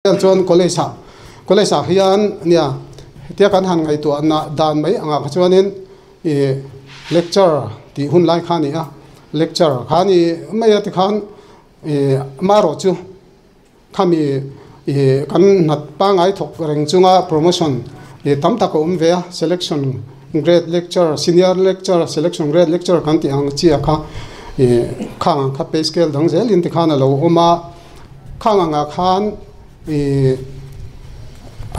Vel chuan college ah college ah hian nia hetia kan han ngaihtuah na dan mai angah kha chuanin ih lecture tih hun lai kha a ni a, lecture kha a ni mai a tikhan ih amaherawh chu khami ih kan hnat pangngai thawk reng chunga promotion ih tam tak a awm ve a, selection grade lecture senior lecture selection grade lecture kan tih ang chi ah kha ih khang ang kha pay scale dang zelin tikhan a lo awm a. Khang angah khan ih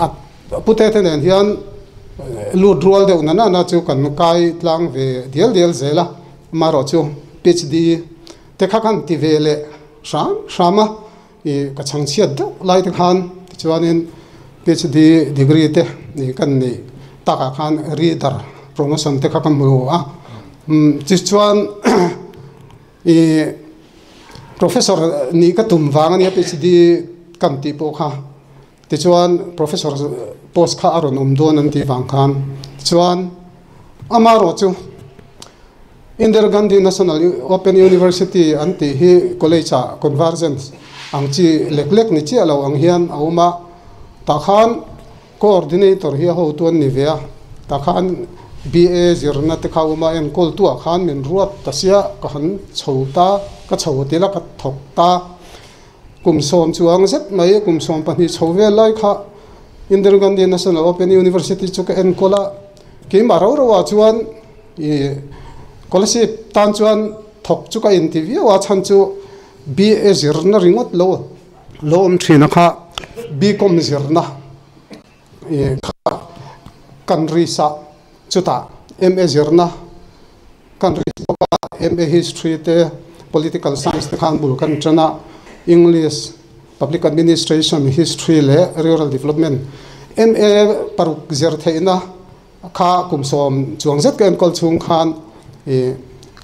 a pute te nen hian lut rual deuh na nana chu kan kai tlang ve dial dial zel a, amaherawh chu PhD te kha khan ti ve leh hram hram a, ih ka chhangchhiat deuh lai te khan tichuanin PhD degree te ih kan neih takah khan reader promotion te kha ka hmu a, tichuan Ih Professor nih ka tum vang a nia PhD kan tih pawh kha. Tichuan Professor post kha a rawn awm dawn an tih vang khan. Tichuan amaherawh chu Indira Gandhi National Open University an tih hi college ah convergence ang chi lek lek ni chiah lo ang hian a awm a. Tah khan Coordinator hi a hotu an ni ve a, tah khan BA zirna te kha awm a, enkawltuah khan min ruat ta sia, ka han chho ta, ka chho tel a, ka thawk ta. Kum sawm chuang zet mai, kum 12 chho vel lai kha Indira Gandhi National Open University chu ka enkawl a, keimah ro ro ah chuan ih scholarship tan chuan thawk chu ka inti viau a, chhan chu BA zirna ringawt lo. Lo awm thin a kha BCom zirna ih kha kan risk a, chutah MA zirna kan risk bawk a, MA History te Political Science te khan bul kan tan a, English, Public Administration, History leh Rural Development MA paruk zir theihna kha kum sawm chuang zet ka enkawl chhung khan ih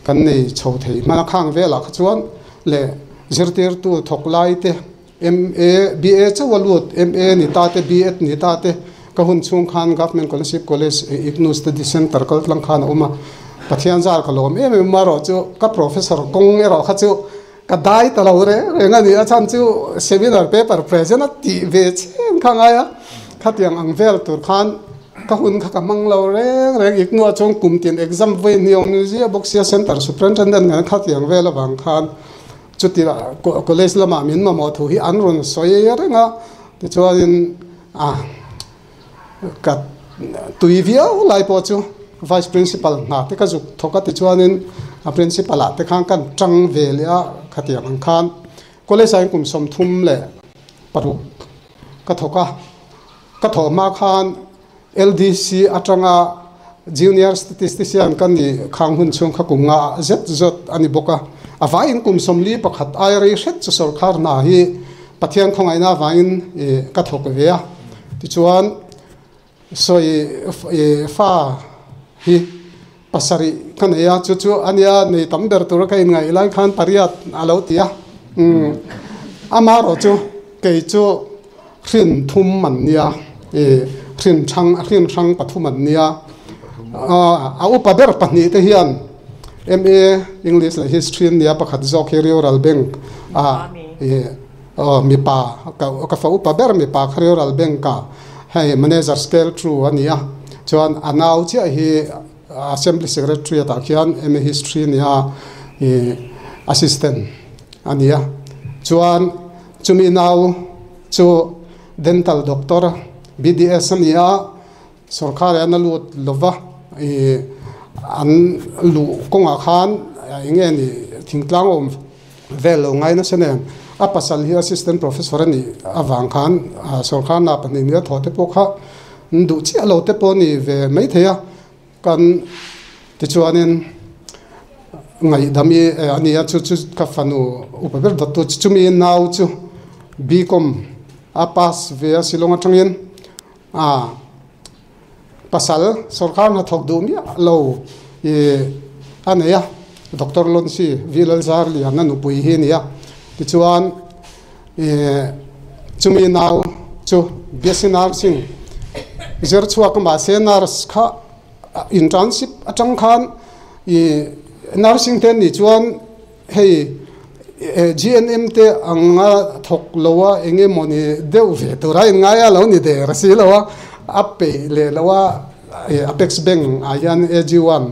kan nei chho thei hman a, khang velah kha chuan leh zirtirtu thawk lai te MA, BA chauh a lut, MA ni ta te, BEd ni ta te ka hun chhung khan Government Scholarship College IGNOU Study Centre kal tlang khan a awm a, Pathian zar ka lawm em em erawh chu ka professor kawng erawh kha chu ka dai ta lo reng reng a ni a, chhan chu seminar paper present a tih ve chen kha ngai a, khatiang ang vel tur khan Ka hun kha ka hmang lo reng reng ik nuah chuan kum tin exam vawi ni awm zia bawk sia Centre Superintendent ngan kha tiang vel avang khan chuti college lamah min mamawh thu hi an rawn sawi reng a, tichuanin a ka tui viau lai pawh chu Vice Principal hna te ka zuk thawk a, tichuanin a Principal ah te khan kan tang ve leh a khatiang ang khan college ah hian kum 36 ka thawk a. Ka thawh hma khan LDC atanga Junior Statistician ka nih khang hun chhung kha kum nga zet zawt a ni bawk a. A vaiin kum 41 ai rei hret chu sawrkar hna hi Pathian khawngaihna avangin ka thawk ve a. Tichuan sawi fa hi pasarih ka nei a, chu chu a nia nei tam ber tura ka inngaih lai khan pariat a lo ti a. Amaherawh chu kei chu hrin thum an nia, ih hrin hrang hrin hrang pathum an nia. A upa ber pahnih te hian MA English leh History an nia, pakhat zawk hi Rural Bank ah ih mipa ka fa upa ber mipa kha Rural Bank ah hei Manager Scale two a ni a, chuan a nau chiah hi Assembly Secretary atah khian MA History a ni a, ih Assistant a ni a, chuan chumi nau chu Dental Doctor BDS a ni a, sorkar hian a lut lova ih an luh kawngah khan eng nge ni thingtlang awm vel lo ngai nasa nen a pasal hi assistant professor a nih avang khan sorkar hna pahnih nia thawh te pawh kha an duh chiah lo te pawh a ni ve maithei a, kan tichuanin ngaihdam i a ni a chu chu ka fanu upa ber dawttu chumi nau chu BCom a pass ve a Shillong atangin a pasal sorkar hna thawk duh miah lo ih a nei a, Doctor Loncy V Lalzarliana nupui hi a ni a, tichuan ih chumi nau chu BSc Nursing zir chhuak a mahse nurse kha internship atang khan ih nursing te an nih chuan hei. GNM te anga thawk lo a eng emawni deuh ve tura in ngai a lo ni der si lo a, a peih leh lo a Apex Bank ah hian AG1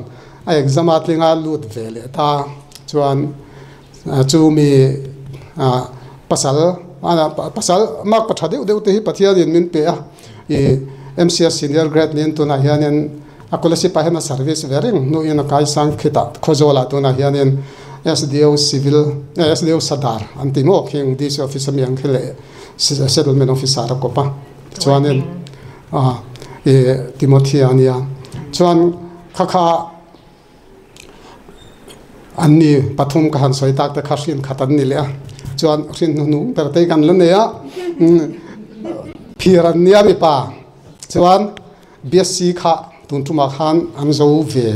a exam a tlinga lut ve leh ta chuan chu mi pasal pasal mark pa tha deuh deuh te hi Pathianin min pe a, MCS senior grade niin tunah hianin A Kolasib ah hian a service ve reng hnuin a kaisang khitah Khawzawlah tunah hianin SDO Civil eh SDO Sadar an ti maw khing DC office ami ang khi leh Settlement Officer a kawp a tichuanin ah ih Timothy a nia chuan kha kha an ni pathum ka han sawi tak te kha hrin khat an ni leh a chuan hrin hnuhnung ber te hi kan la nei a phir an nia mipa chuan. BSc kha tun tumah khan an zo ve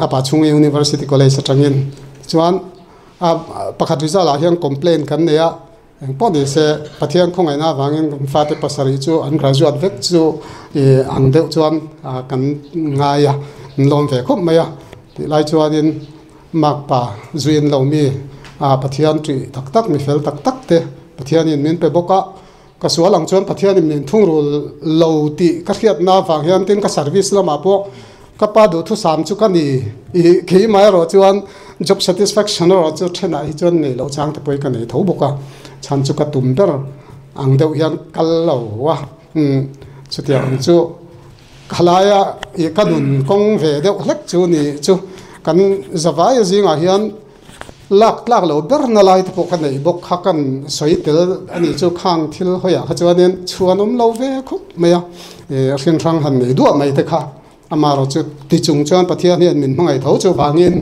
a pa chhunga University College atangin chuan a pakhat result ah hian complaint kan nei a engpawh ni se Pathian khawngaihna avangin kan fate pasarih chu an graduate vek chu ih ang deuh chuan kan ngai a an lawm ve khawp mai a tih lai chuanin makpa zuin lo mi Pathian tih tak tak mi fel tak tak te Pathianin min pe bawk a. Ka sual ang chuan Pathianin min thungrul lo tih ka hriatna avang hian tin ka service lamah pawh ka pa duhthusam chu ka ni i keimah erawh chuan job satisfaction erawh chu thenah hi chuan nei loh chang te pawh hi ka nei tho bawk a, chhan chu ka tum ber ang deuh hian kal lo a, umm chutiang ang chu khalaia i ka nun kawng ve deuh hlek chu ni chu kan zavai zingah hian. Lak tlak lo ber na lai te pawh ka neih bawk kha kan sawi tel a nih chu khang thil hawiah kha chuanin chhuan awm lo ve khawp mai a, ih hrinhrang han nei duah mai te kha amaherawhchu ti chung chuan Pathian hian min hmangaih tho chu vangin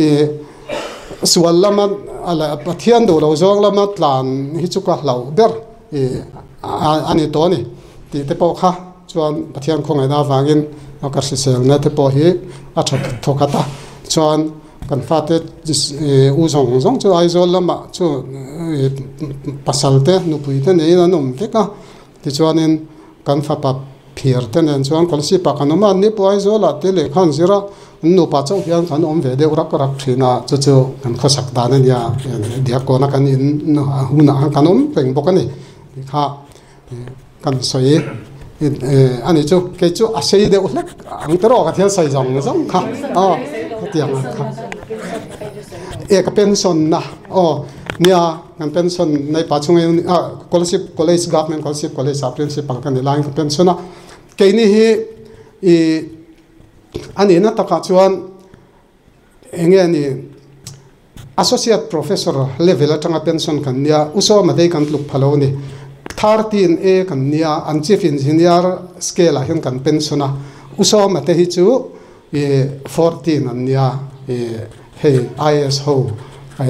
ih sual lama Pathian duh lo zawng lama tlan hi chu ka hlauh ber ih a ni tawh a ni tih te pawh kha chuan Pathian khawngaihna avangin ka hriselna te pawh hi a tha thawkhat a chuan. Kan fate u zawng zawng chu Aizawl lamah chu pasal te nupui te neiin an awm vek a, tichuanin kan fapa phir te nen chuan Kolasib ah kan awm a, an ni pawh Aizawl ah te lehkha an zir a, an nupa chauh hian kan awm ve deuh rak rak thin a, chu chu kan khawsak dan a nia, Diakkawn a kan in hunah khan kan awm reng bawk a ni tih kha. Kan sawi a nih chu kei chu a sei deuh hlek ang te rawh ka thil sawi zawng zawng kha aw hetiang ang kha e ka pension na aw nia kan pension nei pa chhunga ah scholarship college government scholarship college ah principal ka ni laiin ka pension a keini hi ih a nihna takah chuan. Eng nge ni Associate Professor level atanga pension kan nia, U Sawma dei kan tluk pha lo ni. 13 A kan nia, an Chief Engineer scale ah hian kan pension a, U Sawma te hi chu ih 14 an nia, ih hei IAS ho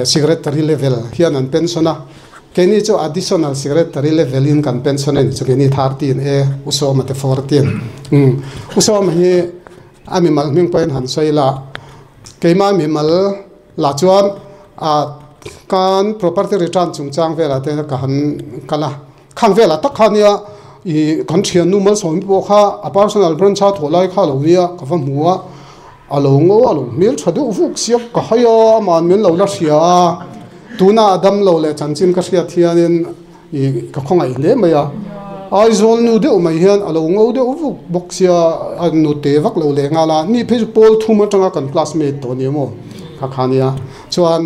Secretary level hian an pension a, keini chu Additional Secretary level in kan pension a ni chu keini 13 A, U Sawma te 14. Umm U Sawma hi. A mimal hming pawhin han sawi la, keimah mimal lah chuan ah kan property return chungchang velah te ka han kal a, khang velah tak kha nia ih kan thiannu malsawmi pawh kha a personal branch a thawh lai kha a lo nia ka va hmu a, a lo ngo a lo hmel tha deuh vuk sia ka hai a ama'n min lo la hria a, tuna a dam lo leh chanchin ka hriat hianin. Ih ka khawngaih hle mai a, Aizawl nu deuh mai hian a lo ngo deuh vuk bawk sia a nute vak lo leh nghal a, ni phei chu pawl thum atanga kan classmate tawh ni maw kha kha nia chuan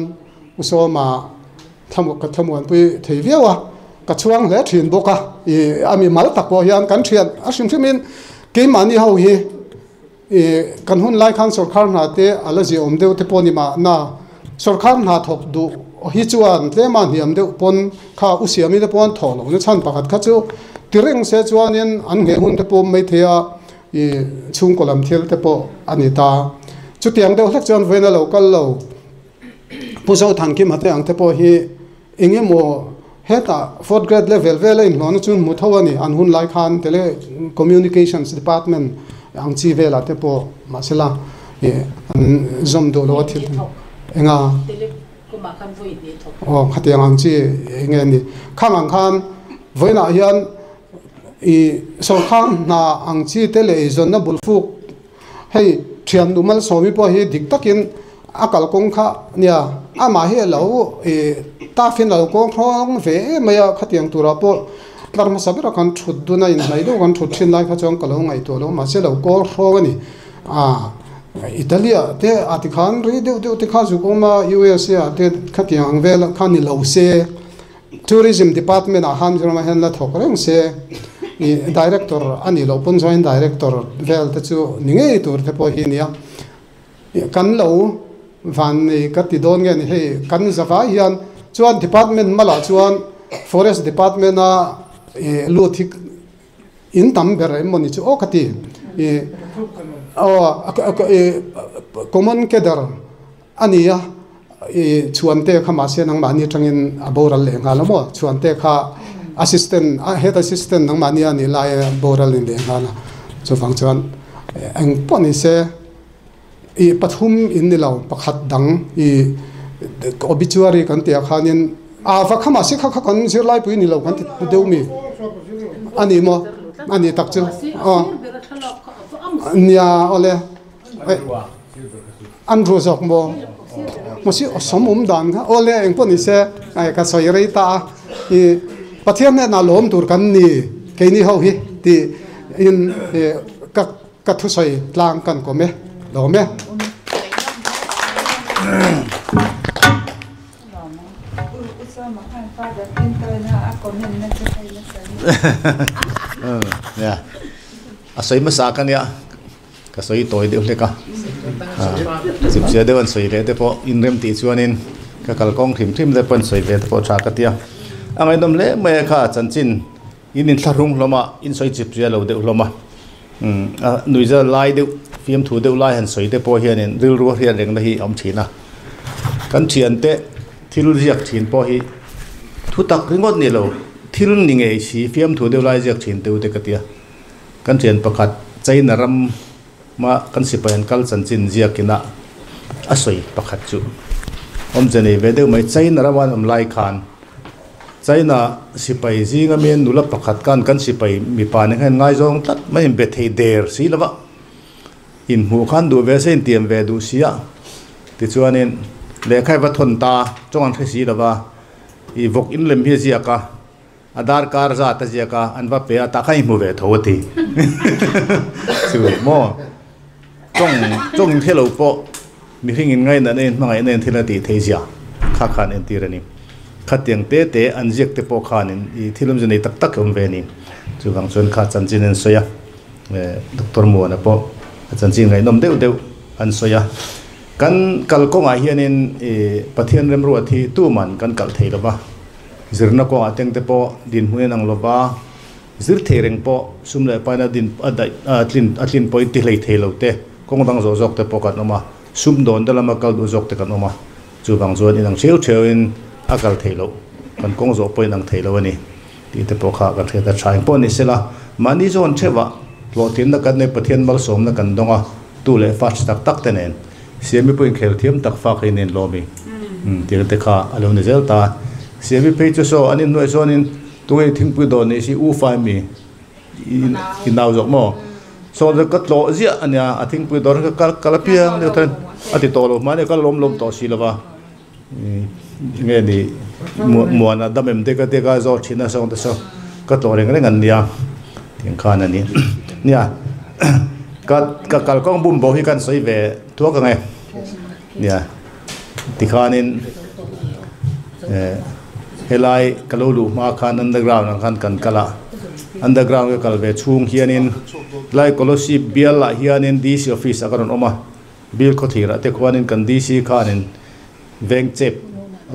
U Sawma thlamuan ka thlamuanpui thei viau a, ka chhuang hle thin bawk a, ih a mi mal tak pawh hian kan thian a hrim hrim in keimahni ho hi ih kan hun lai khan sawrkhar hna te a la ziah awm deuh te pawh ni mahna sawrkhar hna thawk duh hi chuan tlema hniam deuh pawn kha u siami te pawh an thawh loh na chhan pakhat kha chu ti reng se chuanin an ngheh hun te pawh awm maithei a ih chhungkaw lam thil te pawh a ni ta chutiang deuh hlek chuan vawiin a lo kal lo. Pu Zothankim hate ang te pawh hi eng emaw hetah fourth grade level vela inhlawhna chu hmu tho a ni. An hun lai khan tele communications department ang chi velah te pawh mahsela ih an zawm duh lo a thil eng a aw khatiang ang chi eng nge ni. Khang ang khan vawiinah hian ih sawrkhar hna ang chi te leh eizawnna bulfuk Hei thiannu Malsawmi pawh hi dik takin a kalkawng kha nia. Amah hi a lo ih tough in a lo kawng hrawng ve em mai a, khatiang turah pawh tlar hmasa bera kan thut dun a inhnaih deuh kan thut thin lai kha chuan ka lo ngaihtuah lo mahse lo kawl hrawng a ni. Ah Italy ah te a tikhan rei deuh deuh te kha zuk awm a, USA ah te khatiang ang vel kha ni lo se. Tourism Department ah khan Mizoramah hian la thawk reng se, ih Director a nih loh pawn Joint Director vel te chu ni ngei tur te pawh hi a nia. Kan lo van nei ka ti dawn nge ni hei kan zavai hian chuan Department malah chuan Forest Department a ih lut hi in tam ber em maw ni chu aw ka ti. Ih aw ih Common Cadre A ni a, i chhuante kha mahse nangmahni atangin a boral leh nghal a maw? Chhuante kha assistant, head assistant nangmahni a nih laia boral in leh nghal a. Chuvang chuan eng pawh ni se, i pathum in ni lo, pakhat dang i obituary kan tih ah khanin a va kha mahse kha kha kan zirlaipui ni lo kan ti deuh mi a ni maw? A ni tak chu. Aw nia awle. An ru zawk maw? Mahse awsawm awm dan kha aw le eng pawh ni se ka sawi rei ta a, i Pathian hnenah lawm tur kan ni keini ho hi tih in ka ka thusawi tlang kan kawm e, lawm e. A sawi hmasa ka nia. Ka sawi tawi deuh hlek a, chipchia deuh an sawi leh te pawh inrem tih chuanin ka kalkawng hrim hrim te pawh an sawi ve te pawh tha ka ti a. A ngaihnawm hle mai a kha chanchin in inthlahrung hlawm a, in sawi chipchia lo deuh hlawm a, a nuihza lai deuh fiamthu deuh lai han sawi te pawh hianin rilru a hriat rengna hi a awm thin a. Kan thiante thil ziak thin pawh hi thu tak ringawt ni lo, thil ni ngei si fiamthu deuh lai ziak thin teu te ka ti a. Kan thian pakhat China ram ma kan sipai an kal chanchin ziakin a a sawi pakhat chu awmze nei ve deuh mai. China rama an awm lai khan China sipai zinga mi nula pakhat khan kan sipai mipa nen khan ngaizawng tlat mai in be thei der si lova inhmuh khan duh ve se intiam ve duh si a tichuanin lehkha hi va thawn ta tawng an hre si lova ih vawk in lem hi a ziak a. A darkar zat a ziak a, an va pe a, tah khan i hmu ve tho a ti. Chu maw? Tawng, tawng in hre lo pawh mihring in ngaihna nen hmangaihna in thil a tih theih zia kha khan entir a ni. Khatiang te te an ziak te pawh khanin i thil awmzia nei tak tak a awm ve a ni. Chuvang chuan kha chanchin an sawi a, Doctor Muana pawh a chanchin ngaihnawm deuh deuh an sawi a. Kan kalkawngah hianin i Pathian remruat hi tuman kan kalh thei lo va. Zirna kawngah tengte pawh dinhmun in ang lova, zir thei reng pawh sum leh paina din a daih a tlin a tlin pawhin ti hlei thei lo te, kawng dang zawh zawk te pawh kan awm a, sum dawn te lama kal duh zawk te kan awm a, chuvang chuan inang theu theu in a kal thei loh, kan kawng zawh pawh inang thei lo a ni tih te pawh kha kan hriat a tha. Engpawh ni sela, mahni zawn theuhah hlawhtlinna kan nei Pathian malsawmna kan dawng a, tu leh fa tha tak tak te nen Siami pawhin khel thiam tak fa kha in en lawm i tih te kha a lo ni zel ta. Siami phei chu saw an inhnuai chuanin tunge thingpui dawr nei si u fai mi i nau zawk maw? Saw ka tlawh ziah a nia a thingpui dawr kha ka kal apiang deuh khan a ti tawh lo hmai ka lawm lawm tawh si lova nge ni muana dam em te ka tia ka zawt thin a sawng te saw ka tlawh reng reng an nia tiang khan a ni nia. Ka ka kalkawng bum bo hi kan sawi ve thuak ang e. Nia tikhanin eh helai ka lo luh hma khan underground ang khan kan kal a, underground ka kal ve chhung hianin helai Kolosib bial ah hianin DC office ah ka rawn awm a, bill khawthlir ah te khuanin kan DC khanin veng chep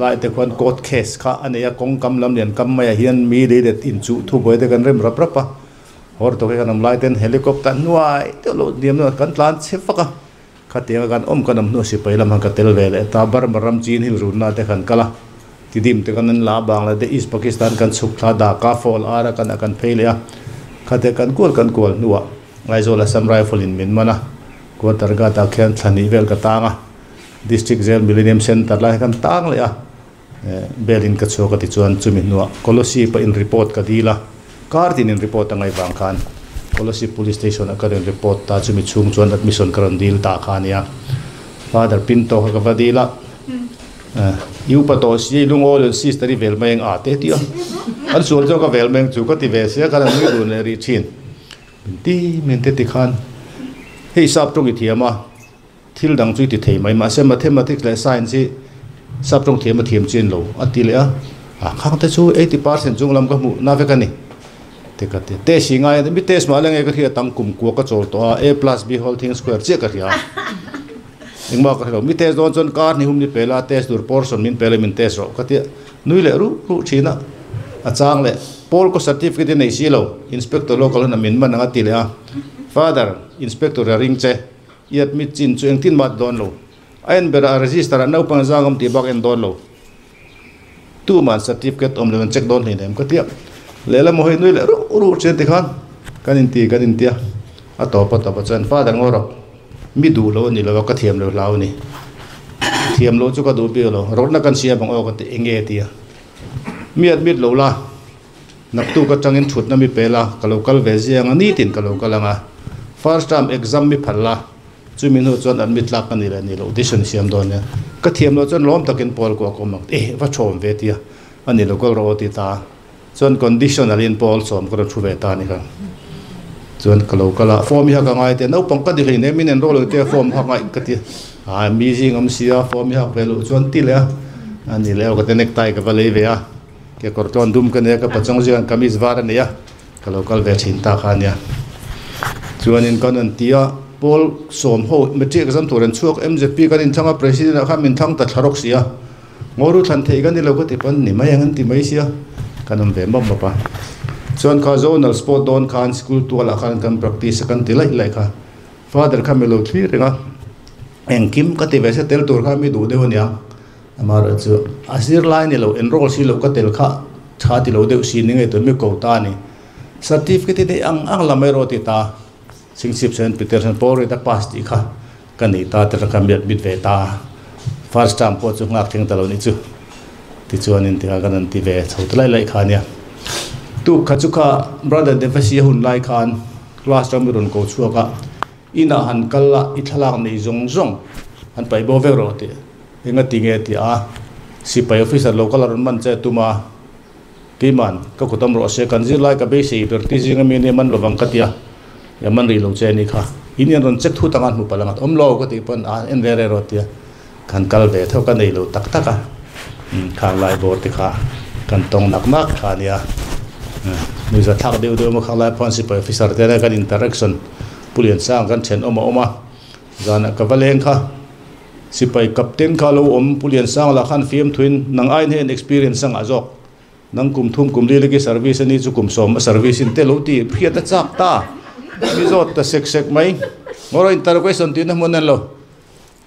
lai te khuan court case kha a nei a, kawngkam lam lian kam maiah hian mi lei let inchuh thubuai te kan rem rap rap a. Hawr tawk hi kan awm lai ten helicopter hnuai deuh loh hniam deuh kan tlan chhe vak a, khatianga kan awm kan awm hnu sipai lam han ka tel ve leh ta, Burma ram Chin Hill runna te kan kal a, Tidim te kan an la Bangladesh East Pakistan kan chhuk thla Dhaka fall ar a kan a kan phei leh a, khatia kan kual kan kual hnuah Aizawl Assam Rifle in min man a, quarter guard ah khian thla hnih vel ka tang a, District Jail Millennium Centre lai kha kan tang leh a. Bell in ka chhuak a ti chuan chumi hnuah Kolosip a in report ka dil a, kar tin in report a ngaih vang khan Kolosip Police Station ah ka rawn report ta, chumi chhung chuan admission ka rawn dil ta kha a nia. Father Pinto kha ka va dil a, I upa tawh si lungawi leh sister i vel mai ang a te ti a, an sual chu ka vel mai ang chu ka ti ve sia khan an nui dun leh rih thin. Min ti min te ti khan hei sap tawng i thiam a, thil dang chu i ti thei mai mahse mathematics leh science hi sap tawng thiam a thiam chin lo a ti leh a, ah khang te chu 80% chung lam ka hmuh na vek a ni te ka ti. Test hi ngai a mi test mah la nge ka hriat ang kum kua ka chawl tawh a, a plus b whole thing square chiah ka hria a. Engmah ka hre lo, mi test dawn chuan kar ni hum ni pe la, test tur portion min pe la min test rawh ka ti a, nui leh ruh ruh thin a, a chang leh Paul ka certificate i nei si lo, inspector local hunah min man ang a ti leh a, Father, inspector a ring che, i admit chin chu engtin mah ti dawn lo, a en berah a register ah naupang zang awm tih bak en dawn lo, tuman certificate awm lo an check dawn hleinem ka ti a, lehlam hawi nui leh ruh ruh thin tikhan kan inti kan inti a, a tawp a tawp ah chuan Father ngaw rawh. Mi duh lo a ni lo a, ka thiam lo hlau a ni. Thiam loh chu ka duh bik lo, rawtna kan siam ang aw ka ti eng nge tia. Mi admit lo la, naktuk atangin thutna mi pe la, ka lo kal ve ziang a, nitin ka lo kal ang a. First term exam mi phal la, chumi hnu chuan admit tlak ka ni leh ni lo, decision siam dawn nia. Ka thiam loh chuan lawm takin pawl kuah ka awm ang, eh va thawm ve tia, a ni lo kal rawh aw ti ta. Chuan conditional in pawl sawm ka rawn thu ve ta a ni kha. Chuan ka lo kal a, form hi hak a ngai te, naupang ka ni hlei nem in enroll lo te form hak ngaih ka ti a, mi zing awm sia form hi hak ve loh chuan ti leh a, a ni leh aw ka ti necktie ka va lei ve a, kekawr tlawn dum ka nei a, ka pachawng zingah kamis var a nei a, ka lo kal ve thin ta kha a nia. Chuanin kan rawn ti a, pawl sawm ho matric exam tur an chhuak MZP kan inthlang a, president ah khan min thlang ta thla rawk si a. Ngaw thlan theih ka ni lo ka ti pawn ni mai ang an ti mai sia, kan awm ve mawp mawp a. Chuan kha zonal sport dawn khan school tualah khan kan practice a kan ti laih laih kha. Father kha mi lo thlir reng a, engkim ka ti ve se tel tur kha mi duh deuh ania. Amaherawh chu a zirlai ni lo enroll si lo ka tel kha tha ti lo deuh si ni ngei tur mi ko ta a ni. Certificate hi nei ang ang lam erawh ti ta, Chhingchhip Saint Peter's Paul Rita pass tih kha. Ka nei ta te ka miat mit ve ta first term pawh chu nghak thleng ta lo nih chu tichuanin tikha kan rawn ti ve chho ta laih laih kha ania tuk kha chu kha brother Devasi a hun lai khan class ram i rawn ko chhuak a inah han kal a i thlalak nei zawng zawng han paih bo vek rawh tih enga ti nge tih a sipai officer lo kal a rawn man che tum a keiman ka kut awm rawh se kan zirlai ka beisei ber ti zinga mi nia man lovang ka tia ya man rih lo che a ni kha in hian rawn check thut anga hmu palh anga awm lo ka tih pawn a en ve reh rawh tia kan kal ve tho ka nei lo tak tak a khang lai bawr te kha kan tawng nak nak kha a nia nuihza thlak deuh deuh emaw khang lai pawh an sipai officer te nen kan interaction Pu Liansanga kan thenawm a awm a zanah ka va leng kha. Sipai captain kha lo awm Pu Liansang lah khan fiamthuin nang aiin hei an experience a ngah zawk. Nang kum thum kum li leki service a ni chu kum sawm a service in te lo ti hriat a chak ta. Mi zawt ta sek sek mai. Ngawrh interrogation tihna hmun en lo.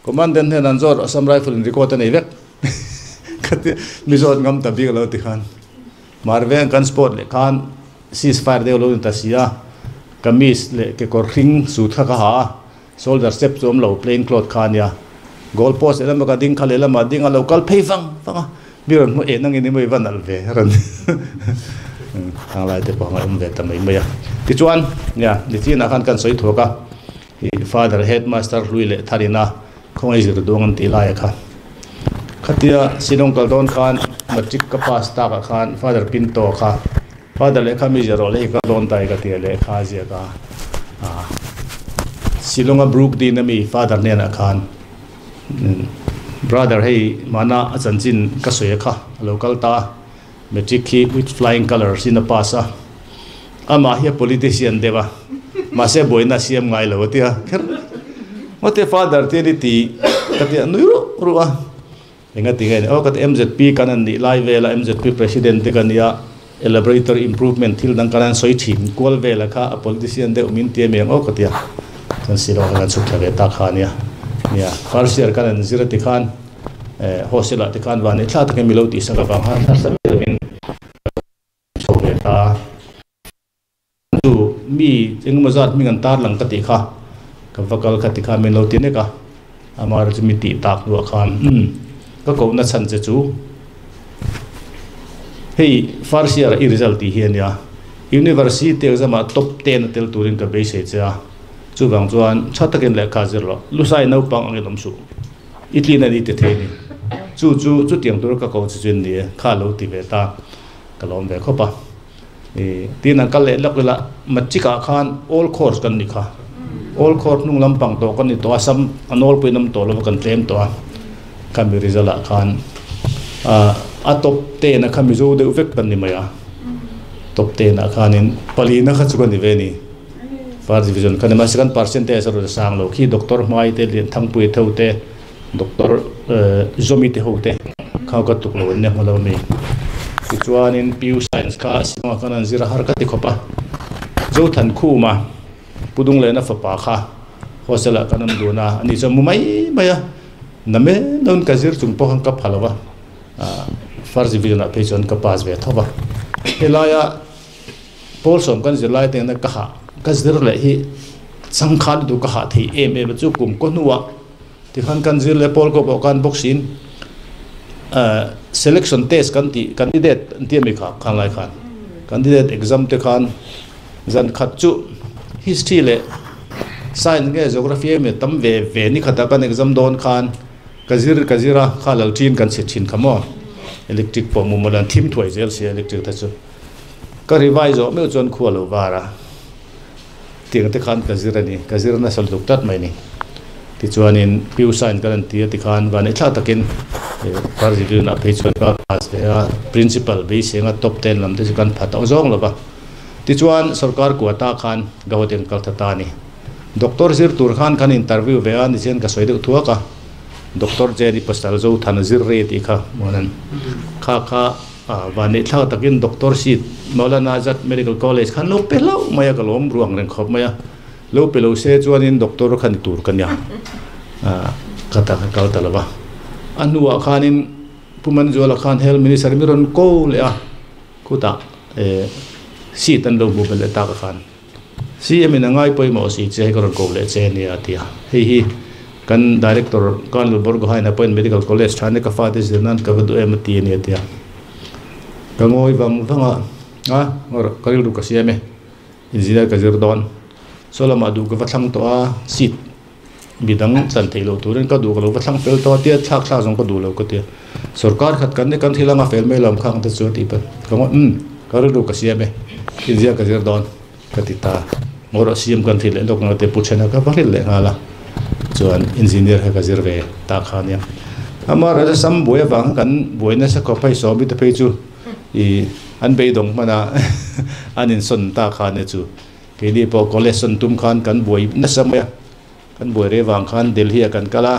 Commandant hnen an zawt Assam Rifle in record a nei vek. Ka ti mi zawt ngam ta bik lo ti khan. Marveng kan sport leh khan cease fire deuh lo ni ta si a. Kamis leh kekawr hring suit kha ka ha a. Soldier step chu awm lo, plain cloth kha a nia. Goal post lehlam ka ding kha lehlamah ding a lo kal phei vang vang a, mi rawn hmu eh nangin emaw i va nalh ve rawn Thanglai te pawh a awm ve ta mai mai a. Tichuan, nia, nichinah khan kan sawi thuak a, ih father headmaster hlui leh tharina khawngaih zir duang an tih laia kha. Khatia Shillong kal dawn khan matric ka pass takah khan father Pinto kha Father lehkha mi zir rawh le hi ka dawn ta i ka ti a lehkha a ziak a, ah Shillong-a Brook Dean a mi Father hnenah khan Brother hei mahna a chanchin ka sawi a kha a lo kal ta a, Matric hi with flying colours in a pass a, amah hi a politician deuh a, mahse buaina a siam ngai lo a ti a, kher ngawt e Father te ni ti ka ti a nui ruh ruh a. Enga ti nge ni? Aw ka ti MZP kan an nih lai vela MZP President te ka nia, Elaboratory Improvement thil dang kan an sawi thin kual vela kha a politician deuh min ti em em aw ka ti a, chuan Shillong ah kan chhuk thla ve ta kha ania. Nia, first year kan an zir a ti khan eh hostel ah te khan van ei thla takin mi lo tihsak avang khan harsa ber in chho ve ta. Chu mi engemaw zat hming an tar lang ka tih kha ka va kal kha ti khan min lo ti nek a, amaherawhchu mi tih tak hnuah khan umm ka kohna chhan che chu hei first year ah i result tih hi a nia, university exam ah top 10 a tel turin ka beisei che a, chuvang chuan tha takin lehkha zir rawh, lusai naupang angin awm suh, i tlin a ni ti thei a ni. Chu chu chutiang tur ka ko chu chuan ni e, kha lo ti ve ta ka lawm ve khawp a. I tin an kal leh lawk ila matric ah khan all course kan ni kha. All course hnung lampang tawh kan ni tawh a, sam a nawlpui an awm tawh lova kan tlem tawh a. Khami result ah khan a top ten a kha Mizo deuh vek kan ni mai a. Top ten ah khanin palina kha chu ka ni ve a ni. First division kha ni mahse kan percentage a rawn sang lo khi Doctor Hmai te Lianthangpuia tho te Doctor Zawmi te ho te kha ka tuk lo an nia hma lo mi. Tichuanin PU Science kha Shillong ah khan an zir a har ka ti khawp a. Zothankhuma Pu Dunglena fapa kha hostel ah kan awm dun a, ani chuan mu mai mai a, na men dawn ka zir chung pawh khan ka pha lo a, first division ah phei chuan ka pass ve tho va. Helaia Pawl sawm kan zir lai tengna ka hah ka zir leh hi changkhan lutuk ka hah thei em em a chu kum kaw hnuah tikhan kan zir leh pawl kaw pawh khan boxing selection test kan tih candidate an tih a mi kha khan lai khan candidate exam te khan zan khat chu history leh science nge geography emaw tam ve ve ni khatah kan exam dawn khan ka zir ka zir a kha lal thin kan chhe thin kha maw electric pawh mumal an thim thuai zel sia electric te chu. Ka revise zawh meuh chuan khua lo var a, tiang te khan ka zir a ni, ka zir nasa lutuk tlat mai a ni. Tichuanin Piu Sign kan han ti a tikhan van eithla takin first division ah phei chuan ka pass ve a, principal beisenga top ten lam te chu kan pha tawh zawng lo va. Tichuan sorkar kuata khan Gauhati an kal ta ta a ni. Doctor zir tur khan kan interview ve a, nichian ka sawi deuh thuak a, Doctor Jenny Pasal Zothana zir rei tih kha muan kha kha Van neih thlak takin Doctor seat Maulana Azad Medical College khan lo pe hlauh mai a, ka lawm ruang reng khawp mai a, lo pe lo se chuanin doctor kha ni tur ka nia, ka ta ka kal ta lo va. A hnuah khanin Pu Manzuala khan Health Minister mi rawn ko leh a, khutah seat an lo hmu belh leh tak a khan. CM in a ngai pawimawh si che hei ka rawn ko leh che ania a ti a, hei hi kan Director Colonel Borgohain a pawhin Medical College tha nia ka fate zir nan ka va duh em a ti ania a ti a, ka ngawi vang vang a, a ka rilru ka siam e, engineer ka zir dawn, saw lamah duh ka va thlang tawh a, seat midang chan theih loh turin ka duh ka lo va thlang fel tawh a tia thlak thlak zawng ka duh lo ka ti a, sorkar khat kan ni kan thil anga fel mai lo ang khang te chu a tih pawh ka ngawi umm ka rilru ka siam e, inzia ka zir dawn ka ti ta, ngawrh siam kan thil leh lawk ang te pu thena ka va rilh leh nghal a, chuan engineer kha ka zir ve ta kha ania, amaherawhchu sam buai avang kan buai nasa khawp hei sawmi te phei chu ih an beidawng hman a an insawn ta kha ania chu. Keini pawh college sawn tum khan kan buai nasa mai a, kan buai rei vang khan Delhi ah kan kal a,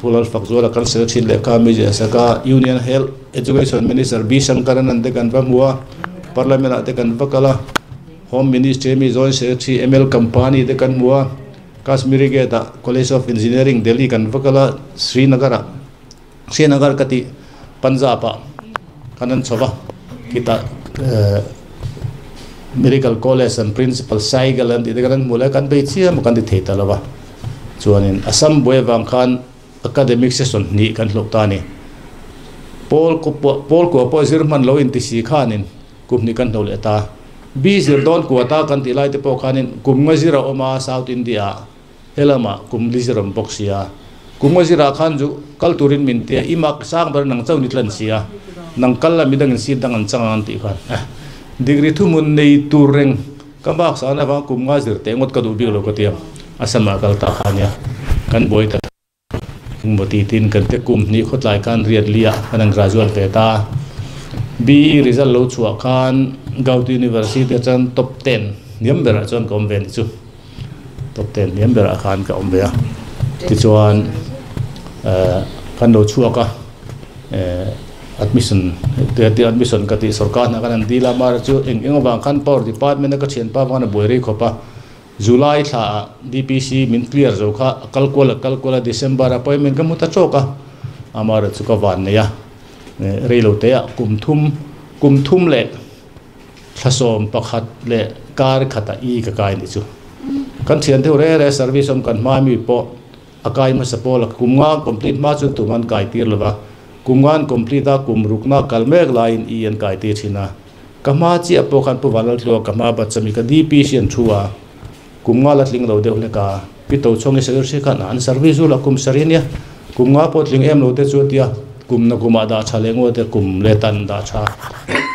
Phulal Fakzuala kan sel thin leh kha mi Saka Union Health Education Minister B Shankaran te kan va hmu a, Parliament ah te kan va kal a, Home Ministry mi Joint Secretary ML Kampani te kan hmu a, Kashmiri Gate ah College of Engineering Delhi kan va kal a, Srinagar ah Srinagar ka tih Punjab ah kan an chho va, khitah Medical College an Principal Saigal an tih te kan an hmu leh a, kan bei chiam a kan ti thei ta lo va. Chuanin Assam buai avang khan academic session hnih kan hlauh ta a ni. Pawl pawl kua pawh zir hman lo inti si khanin kum hnih kan hlo leh ta. B zir dawn kua ta kan tih lai te pawh khanin kum nga zir a awm a South India ah. He lamah kum li zir awm bawk sia, kum nga zirah khan zu kal turin min ti a, i mak sang ber nang chauh ni tlan sia, nang kal la midangin seat dang an chang ang an tih khan eh degree thuhmun nei tur reng ka bak san avang kum nga zir teh ngawt ka duh bik lo ka ti a, a samah kal ta kha nia kan buai ta engmaw ti tin kan te kum hnih khawtlai khan riat liah kan han graduate ve ta, BE result lo chhuah khan Gauhati University atang top 10 hniam berah chuan ka awm ve ni chu. Top 10 hniam berah khan ka awm ve a, tichuan kan lo chhuak a, admission admission ka tih sorkar hna kan han dil a, amaherawhchu chu eng eng avang khan power department a ka thianpa avang khan a buai rei khawp a, July thla ah DPC min clear zo kha a kal kual a kal kual a, December appointment ka hmu ta chawk a, amaherawhchu ka van nei a, rei lo te ah kum thum kum thum leh Thlasawm pakhat leh kar khatah i ka kai ni chu. Kan thian deuh reh reh service awm kan hma mi pawh a kai hmasa pawl a, kum nga complete hma chuan tum an kai tir lova, kum nga an complete a kum rukna kal mek laiin i an kai tir thin a. Ka hma chiah pawh khan Pu Vanlaltlua ka hma bat chami ka DP hi an thu a, kum nga la tling lo deuh hlek a, Pi Tochhawng i secretary khan an service ul a kum sarih ania. Kum nga pawh tling em lo te chu a ti a, kum na kumah dah tha leh ngaw te kum leh tan dah tha.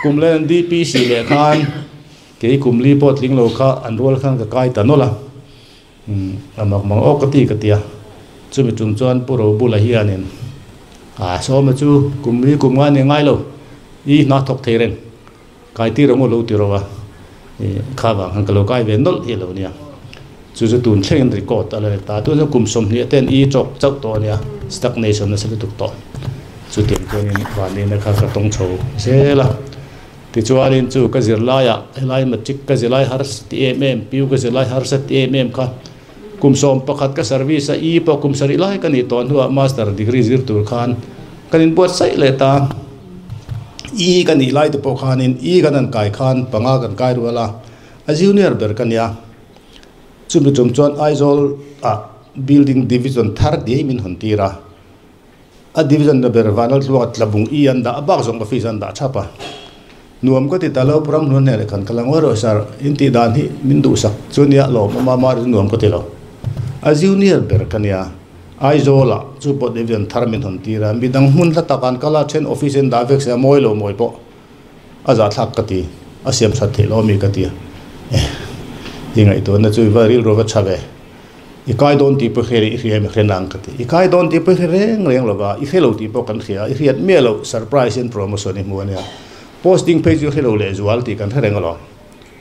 Kum leh an DPC leh khan kei kum li pawh tling lo kha an rual khan ka kai ta nawlh a, a mak mang awk ka ti ka ti a. Chumi tum chuan Pu Robula hianin a sawma chu kum li kum nga ni ngai lo, i hna thawk thei reng. Kai tir ang aw lo ti ro a, kha vang khan ka lo kai ve nawlh hi a lo nia. Chu chu tun thlengin record a la ni ta. Tun chu kum 20 ten i chawk chauh tawh a nia, stagnation nasa lutuk tawh. Chutiang chuanin vanneihna kha ka tawng chho zel a. Tichuanin chu ka zirlaiah helai matric ka zirlai harsa ti em em, PU ka zirlai harsa ti em em kha kum 11 ka service a, i pawh kum 7 lai ka nih tawh hnuah master degree zir tur khan kan inbuatsaih leh ta. I ka nih lai te pawh khanin I kan han kai khan panga kan kai rual a, a junior ber ka nia. Chumi tum chuan Aizawl ah building division thar diai min hawn tir a, a division na ber Vanlaltluanga Tlabung I an dah a, bak zawng office an dah thap a. Nuam ka ti ta lo, Ram Hnuan hnenah khan ka la ngawi rawh sir, in tih dan hi min duhsak chu nia lawm awm a, mahse nuam ka ti lo. A junior ber ka nia. Aizawlah chu pawh division thar min hawn tir a, midang hmun hla tak an kal a, then office in dah vek se a mawi lo mawi pawh a zahthlak ka ti, a siam that theih lo ami ka ti a, eh i ngaihtuahna chu i va rilru va tha ve, i kai dawn tih pawh i hre i hria em i hre nang ka ti, i kai dawn tih pawh i hre reng reng lo va, i hre lo tih pawh kan hria, i hriat miah loh surprise in promotion i hmu a nia, posting phei chu i hre lo lehzual tih kan hre reng alawm.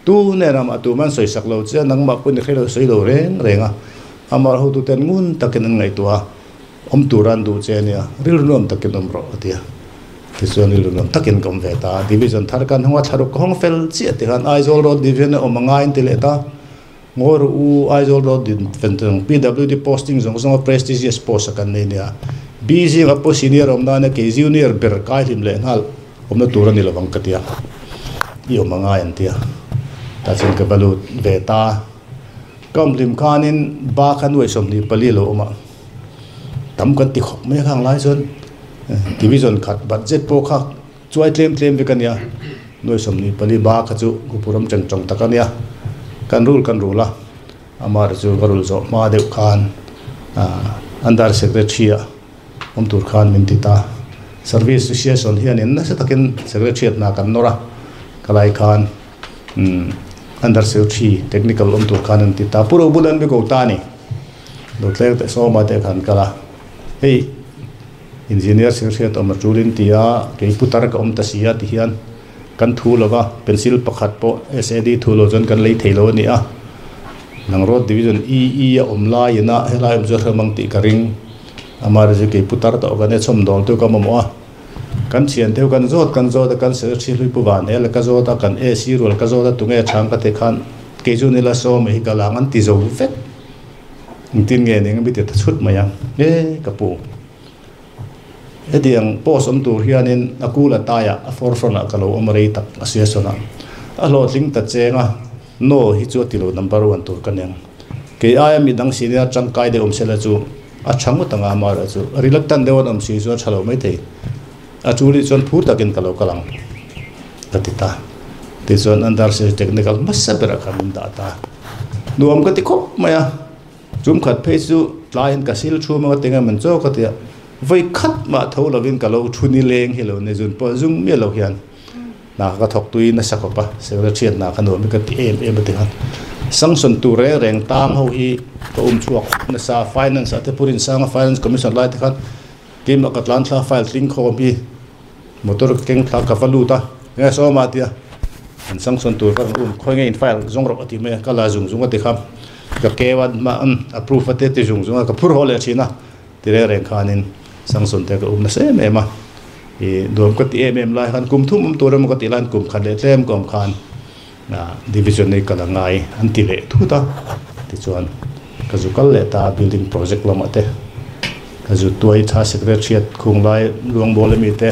Tu nen amah tu man sawisak lo che a, nangmah pawhin i hre lo sawi lo reng reng a, amah hotuten ngun takin an ngaihtuah a, awm tura an duh che a nia, rilru nuam takin awm rawh a ti a. Tichuan rilru nuam takin ka awm ve ta a, division thar kan hawng a, thlaruk ka hawng fel chiah ti khan Aizawl Road Division a awm a ngaiin ti leh ta, Ngawi rawh u, Aizawl Road Division PWD posting zawng zawng a prestigious post a kan nei nia, B zinga pawh senior awm nana kei junior ber kai hlim leh nghal. Awmna tur a ni lovang ka ti a, i awm a ngai an ti a, tah chuan ka va lut ve ta. Ka awm hlim khanin ba kha nuai 24 lo awm a, tam kan ti khawp mai a khang lai chuan division khat budget pawh kha chuai tlem tlem vek a nia, nuai 24 ba kha chu Gupuram cheng chawng tak a nia, kan rul kan rul a, amah chu ka rul zawh hma deuh khan under secretary ah awm tur khan min ti ta. Service Association hianin nasa takin Secretariat hna kan nawr a, ka lai khan umm Under Secretary Technical awm tur khan an ti ta. Pu Robul an bi ko ta a ni. Lo tleng teh sawma te khan kal a, hei Engineer Secretariat awm a tulin ti a, kei putar ka awm ta si a ti hian kan thu lo va, pencil pakhat pawh SAD thu lo chuan kan lei thei lo a ni a. Nang Road Division EE a awm laiin a helai awm chu a hrem ang tih ka ring. Amah chu kei putar tawh kan e chhawm dawl tu ka mamawh a. Kan thian deuh kan zawt kan zawt a, kan secretary hlui pu van hel ka zawt a, kan AC rual ka zawt a, tunge chhang ka ti khan kei chu nila sawm hi ka lang an ti zo vek. Engtin nge ning mi ti ta chhut mai a, e ka pu. Hetiang post awm tur hianin a kul a taiah a forefront ah ka lo awm rei tak a session ah a hlawhtling ta cheng a, no hi chu a ti lo number one tur ka neng. Kei aia mi dang senior tangkai deuh awm sela chu a tha ngawt ang a, amaherawh chu reluctant deuh an awm si chu a tha lo maithei. A chuli chuan phur takin ka lo kal ang ka ti ta. Tichuan under technical hmasa berah khan min dah ta. Nuam ka ti khawp mai a. Chum khat phei chu tlaiin ka sil thu maw tinge man chaw ka tia vawi khat mah tho lovin ka lo thu ni leng hi lo ni zun pawh zung miah lo hian hna ka thawk tui nasa khawp a, secretariat hna ka nuam hi ka ti em em a ti khan sanction tur reng reng tang ho hi ka um chhuak nasa finance ah te Pu Rinsanga finance commission lai te khan keimah ka tlan thla file tling khawm hi motor ka keng thla ka va lut a enge sawma tia an sanction tur ka rawn um khawi nge in file zawng rawh a ti mai a ka la zung zung a ti kha. Ka keu a mah approve a te ti zung zung a ka phur haw leh thin a ti reng reng khanin sanction te ka um nasa em em a ih nuam ka ti em em lai khan kum thum awm tur emaw ka tih laiin kum khat leh tlem ka awm khan division hi ka la ngai an ti leh thut a tichuan ka zu kal leh ta a building project lamah te ka zu tuai tha secretariat khung lai luangbawl ami te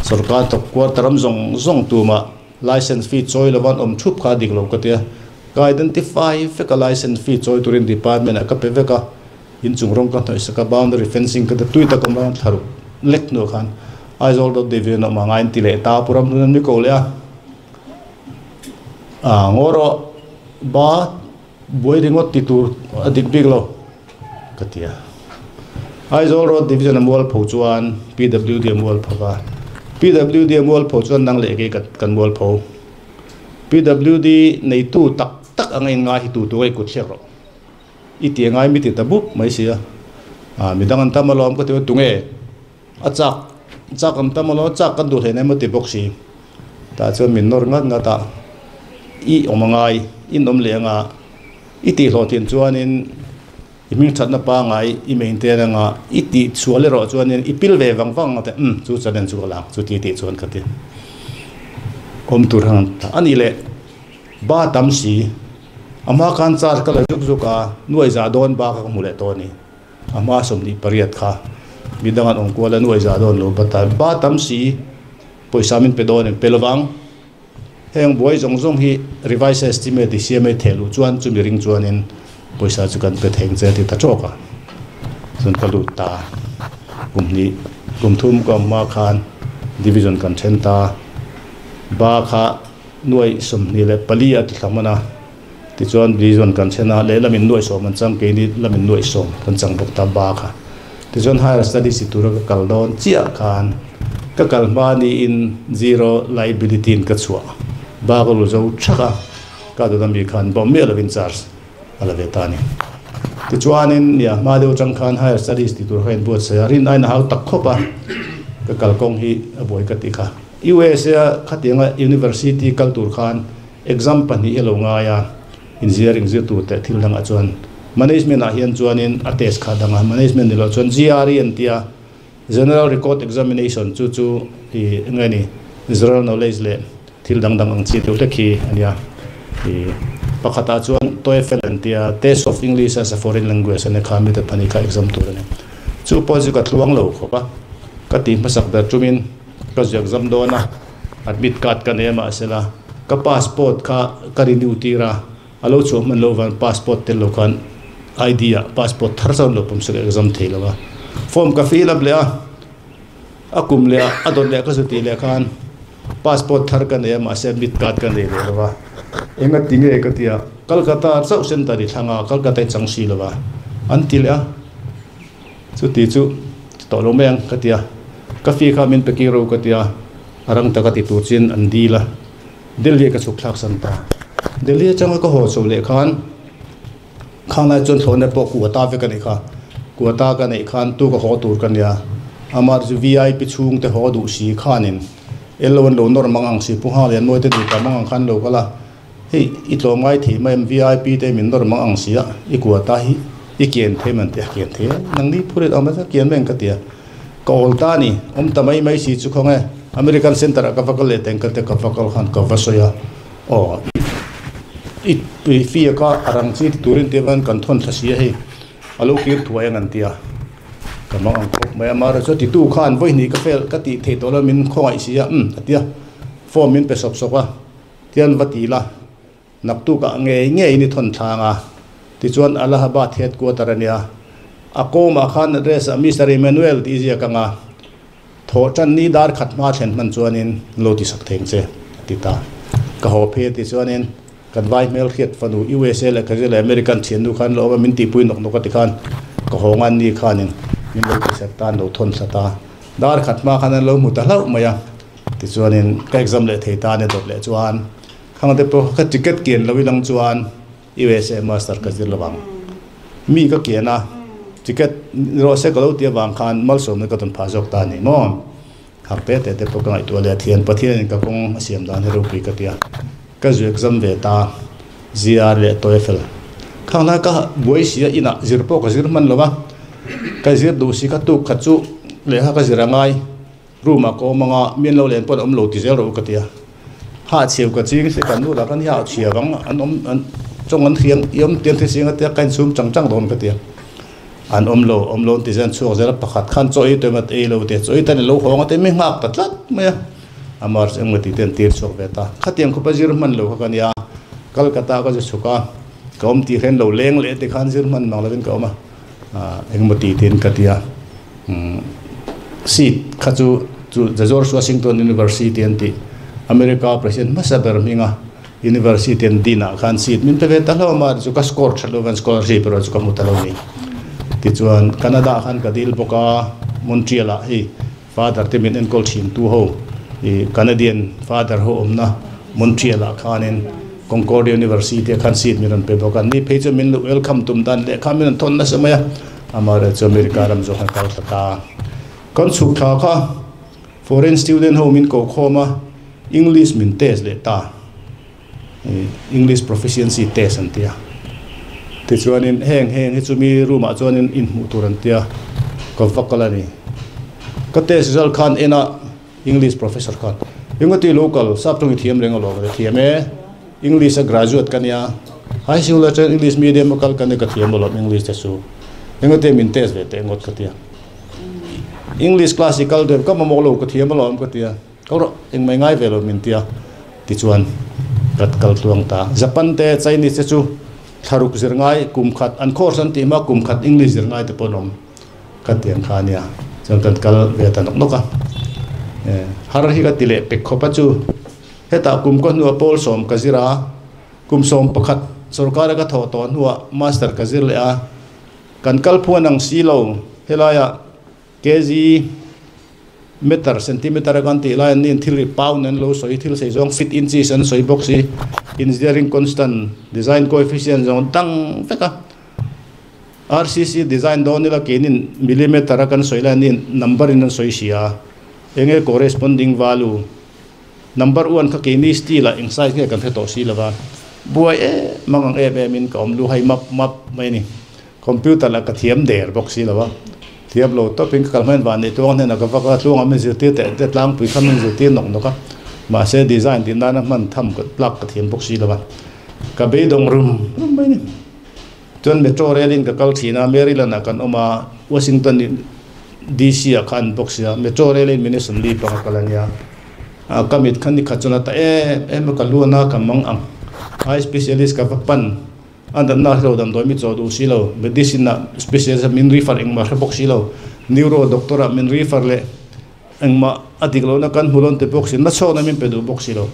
sorkar thawk quarter ram zawng zawng tumah License fee chawi lova an awm thup kha a dik lo ka ti a, ka identify vek a license fee chawi turin department ah ka pe vek a, inchung rawng ka hnawih sak a, boundary fencing ka ti tui tak awm a, thlaruk lek hnuah khan Aizawl road division a awm a ngain ti leh ta Pu Ramhlun an mi ko leh a, ah ngaw rawh ba buai ringawt ti tur a dik bik lo ka ti a. Aizawl Road Division a mualpho chuan PWD a mualpho va, PWD a mualpho chuan nang leh kei kan mualpho. PWD neitu tak tak anga inngai hi tu tu nge kut thlek rawh. I ti angai mi ti ta bup mai sia. Midang an tam alawm ka ti a, tunge a chak chak an tam alawm chak kan duh hleinem a ti bawk si. Tah chuan min nawr ngat ngat a, i awm angai, in awm leh anga i tihhlawhtlin chuanin I hmingthatna pangai i maintain anga i tih chhuah leh rawh chuanin i pil ve vang vang ang te, umm chu challenge chu ka la ang chu ti tih chuan ka ti. Awm tur hang a nih leh ba tam si a hma khan charge ka la zuk zuk a, nuai za dawn ba kha ka hmu leh tawh a ni. A hma 28 kha midang an awm kual a nuai za dawn lo ba ba tam si pawisa min pe dawn em pe lovang. Heng buai zawng zawng hi revise estimate i siam ei theh luh chuan chumi ring chuanin pawisa chu kan pe theng che a ti ta tawk a. Chuan ka lut ta. Kum hnih, kum thum ka awm hma khan division kan then ta. Ba kha nuai 24 a ti thla hman a. Tichuan division kan then a, lehlamin nuai sawm an chang, keini lamin nuai sawm kan chang bawk ta ba kha. Tichuan higher studies i tura ka kal dawn chiah khan ka kal hma niin zero liability in ka chhuah bak a ru zo thak a, ka dawt ami khan bawm miah lovin charge a la ve ta a ni. Tichuanin nia hma deuh atang khan higher studies ti tur kha inbuatsaih a, rin aiin a hau tak khawp a, ka kalkawng hi a buai ka ti kha. USA a khatianga university kal tur khan exam pahnih i lo ngai a, Engineering zir tur teh thil dangah chuan Management ah hian chuanin a test kha dang a, Management ni loh chuan GRE an tia, General Record Examination chu chu i eng nge ni General Knowledge leh thil dang dang ang chi deuh hlek hi a nia. I pakhatah chuan TOEFL an tia, Test of English as a Foreign Language a nia kha mite pahnih kha exam tur a ni. Chu pawh chu ka tluang lo khawp a, ka tih hmasak ber tumin ka zu exam dawn a. Admit card ka nei a mahsela ka passport kha ka renew tir a, a lo chhuah hman loh vang passport tel lo khan ID ah passport thar chuan lo pawm sak exam thei lo a, form ka fill up leh a, a kum leh a a dawt leh ka zu tih leh khan passport thar ka nei a mahse admit card ka nei leh lo a, enga ti nge ka ti a, Calcutta chauh center i thlang a, Calcutta i chang si lo a an ti leh a. Chuti chu ti tawh lo mai ang ka ti a, ka fee kha min pe kir ro ka ti a, a rang taka ti tur chin an dil a, Delhi ka chhuk thlak san ta. Delhi atanga ka haw chho leh khan khang lai chuan thlawhna pawh kuata vek a nih kha, kuata ka neih khan tu ka haw tur ka nia, amah chu VIP chhung te haw duh si khanin elo an lo nawr mang ang si, Pu Nghalianmawi te duh ta mang ang khan lo kal a. Hei i tlawm ngai thei mai em VIP te min nawr mang ang sia i kuata hi i kian thei man tia kian thei a nang ni phurit ang mai kian mai ang ka tia ka awl ta a ni awm ta mai mai si chu khaw nge American center ah ka va kal leh teng ka tia ka va kal khan ka va sawi a aw i i fee kha a rang chi ti turin tia khan kan thawn thla si a hei a lo kir thuai ang an tia ka mang ang khawp mai a amaherawhchu chu titu khan vawihnih ka fail ka tih theih tawh lo min khawngaih si a umm a tia form min pe sawp sawp a. Tian va ti la, naktukah ngei ngeiin i thawn thlang a, tichuan Allahabad headquarter a nia. A kawmah khan address ah Mister Emmanuel tih ziak anga thawh tan ni dar khat hma thlen hman chuanin lo ti sak theng che a ti ta. Ka haw phei a ti chuanin kan vai hmel hriat fanu USA leh ka zir leh American thiannu khan lo awm a min tihpui nawk nawk a ti khan ka haw ngan ni khanin min lo ti sak ta an lo thawn thla ta. Dar khat hma khan an lo hmu ta hlauh mai a. Tichuanin ka exam leh thei ta a ni dawt leh chuan khang te pawh ka ticket kian lo ilang chuan USA master ka zir lo ang. Mi ka kian a, ticket ni rawh se ka lo ti avang khan malsawmna ka tawn phah zawk ta a ni maw? Har te te te pawh ka ngaihtuah leh a thian Pathianin ka kawng a siam dan hi ropui ka ti a, ka zu exam ve ta GR leh TOEFL. Khang lai ka buai si a inah zir pawh ka zir hman lo va, ka zir duh si ka tuk khat chu lehkha ka zir a ngai. Room ah ka awm anga mi an lo len pawn awm lo ti zel rawh u ka ti a, ha chhiau ka ching se kan nu lah khan hi ha chhia vang an awm an chawng an hriang i awm tiang thil singa tia ka insum chang chang dawn ka ti a, an awm lo awm lo an ti zel an chhuak zel a pakhat khan chaw ei tawih mat ei lo te chaw ei tan i lo hawng a te mi nghak ta tlat mai a, a march engemaw tih te an tir chhuak ve ta, khatiang khawpa zir hman lo kha ka nia, Calcutta ka zu chhuk a, ka awm tih hren lo leng leh te khan zir hman mang lovin ka awm a, engemaw tih te in ka ti a. Seat kha chu chu The George Washington University an tih America President hmasa ber hminga University an din ah khan seat min pe ve ta hlawm a, chu ka score tha lo van scholarship erawh chu ka hmu ta lo ni. Tichuan Canada ah khan ka dil bawk a, Montreal ah hei Father te min enkawl thin tu ho i Canadian Father ho awmna Montreal ah khanin Concordia University ah khan seat min rawn pe bawk a, ni phei chuan min lo welcome tum dan leh kha min rawn thawn nasa mai a, amaherawhchu chu America ram zawk khan kal thla ta. Kan chhuk thla kha foreign student ho min ko khawm a, English min test leh ta. English proficiency test an tia. Tichuanin heng heng hi chumi room ah chuanin inhmuh tur an tia ka va kal a ni. Ka test result khan en a English professor khan engati lo kal sap tawng i thiam reng alawm a ti thiam e English a graduate ka nia high school atang English medium a kal ka nia ka thiam alawm English te chu engati min test ve teh ngawt ka tia English class i kal deuh ka mamawh lo ka thiam alawm ka tia. Ko rawh, engmah i ngai ve lo min tia tichuan ka kal tluang ta. Japan te Chinese te chu thlaruk zir ngai kum khat an course an tih hma kum khat English zir ngai te pawh an awm ka ti ang kha a nia. Chuan kan kal ve ta nawk nawk a. Har hi ka ti leh pek khawp a chu hetah kum ka hnuah pawl sawm ka zir a, kum 11 sorkara ka thawh tawh hnuah master ka zir leh a, kan kal phuan ang si lo helaiah Kg, meter, centimeter a kan tih lai an niin thil ri pound an lo sawi, thil sei zawng feet, inches an sawi bawk si, engineering constant, design coefficient zawng dang vek a. RCC design dawn ila keinin millimeter a kan sawi lai an niin number in an sawi si a, enge corresponding value, number one kha keini steel ah eng size nge kan hre tawh si lova, buai em ang ang em em in ka awm lu hai map map mai a ni. Computer lah ka thiam der bawk si lo a, thiam lo tawpin ka kal hmain van nei tuang hnenah ka vak a, tluangah min zirtir teh te tlangpui kha min zirtir nawk nawk a, mahse design tih nana hman tham ka tlak ka thiam bawk si lo a, ka beidawng rum rum mai a ni. Chuan metro rail in ka kal thin a, Maryland ah kan awm a, Washington DC ah khan bawk si a, metro rail in minute 40 panga kal a nia, ka mit kha nikhat chuan a ta em em a, ka luan a, ka mang ang, eye specialist ka va pan. A natna hre lo damdawi mi chaw duh si lo, medicine ah specialist ah min refer engmah hre bawk si lo, neuro doctor ah min refer leh engmah a dik lohna kan hmu lawn ti bawk si, nachhawkna min pe duh bawk si lo.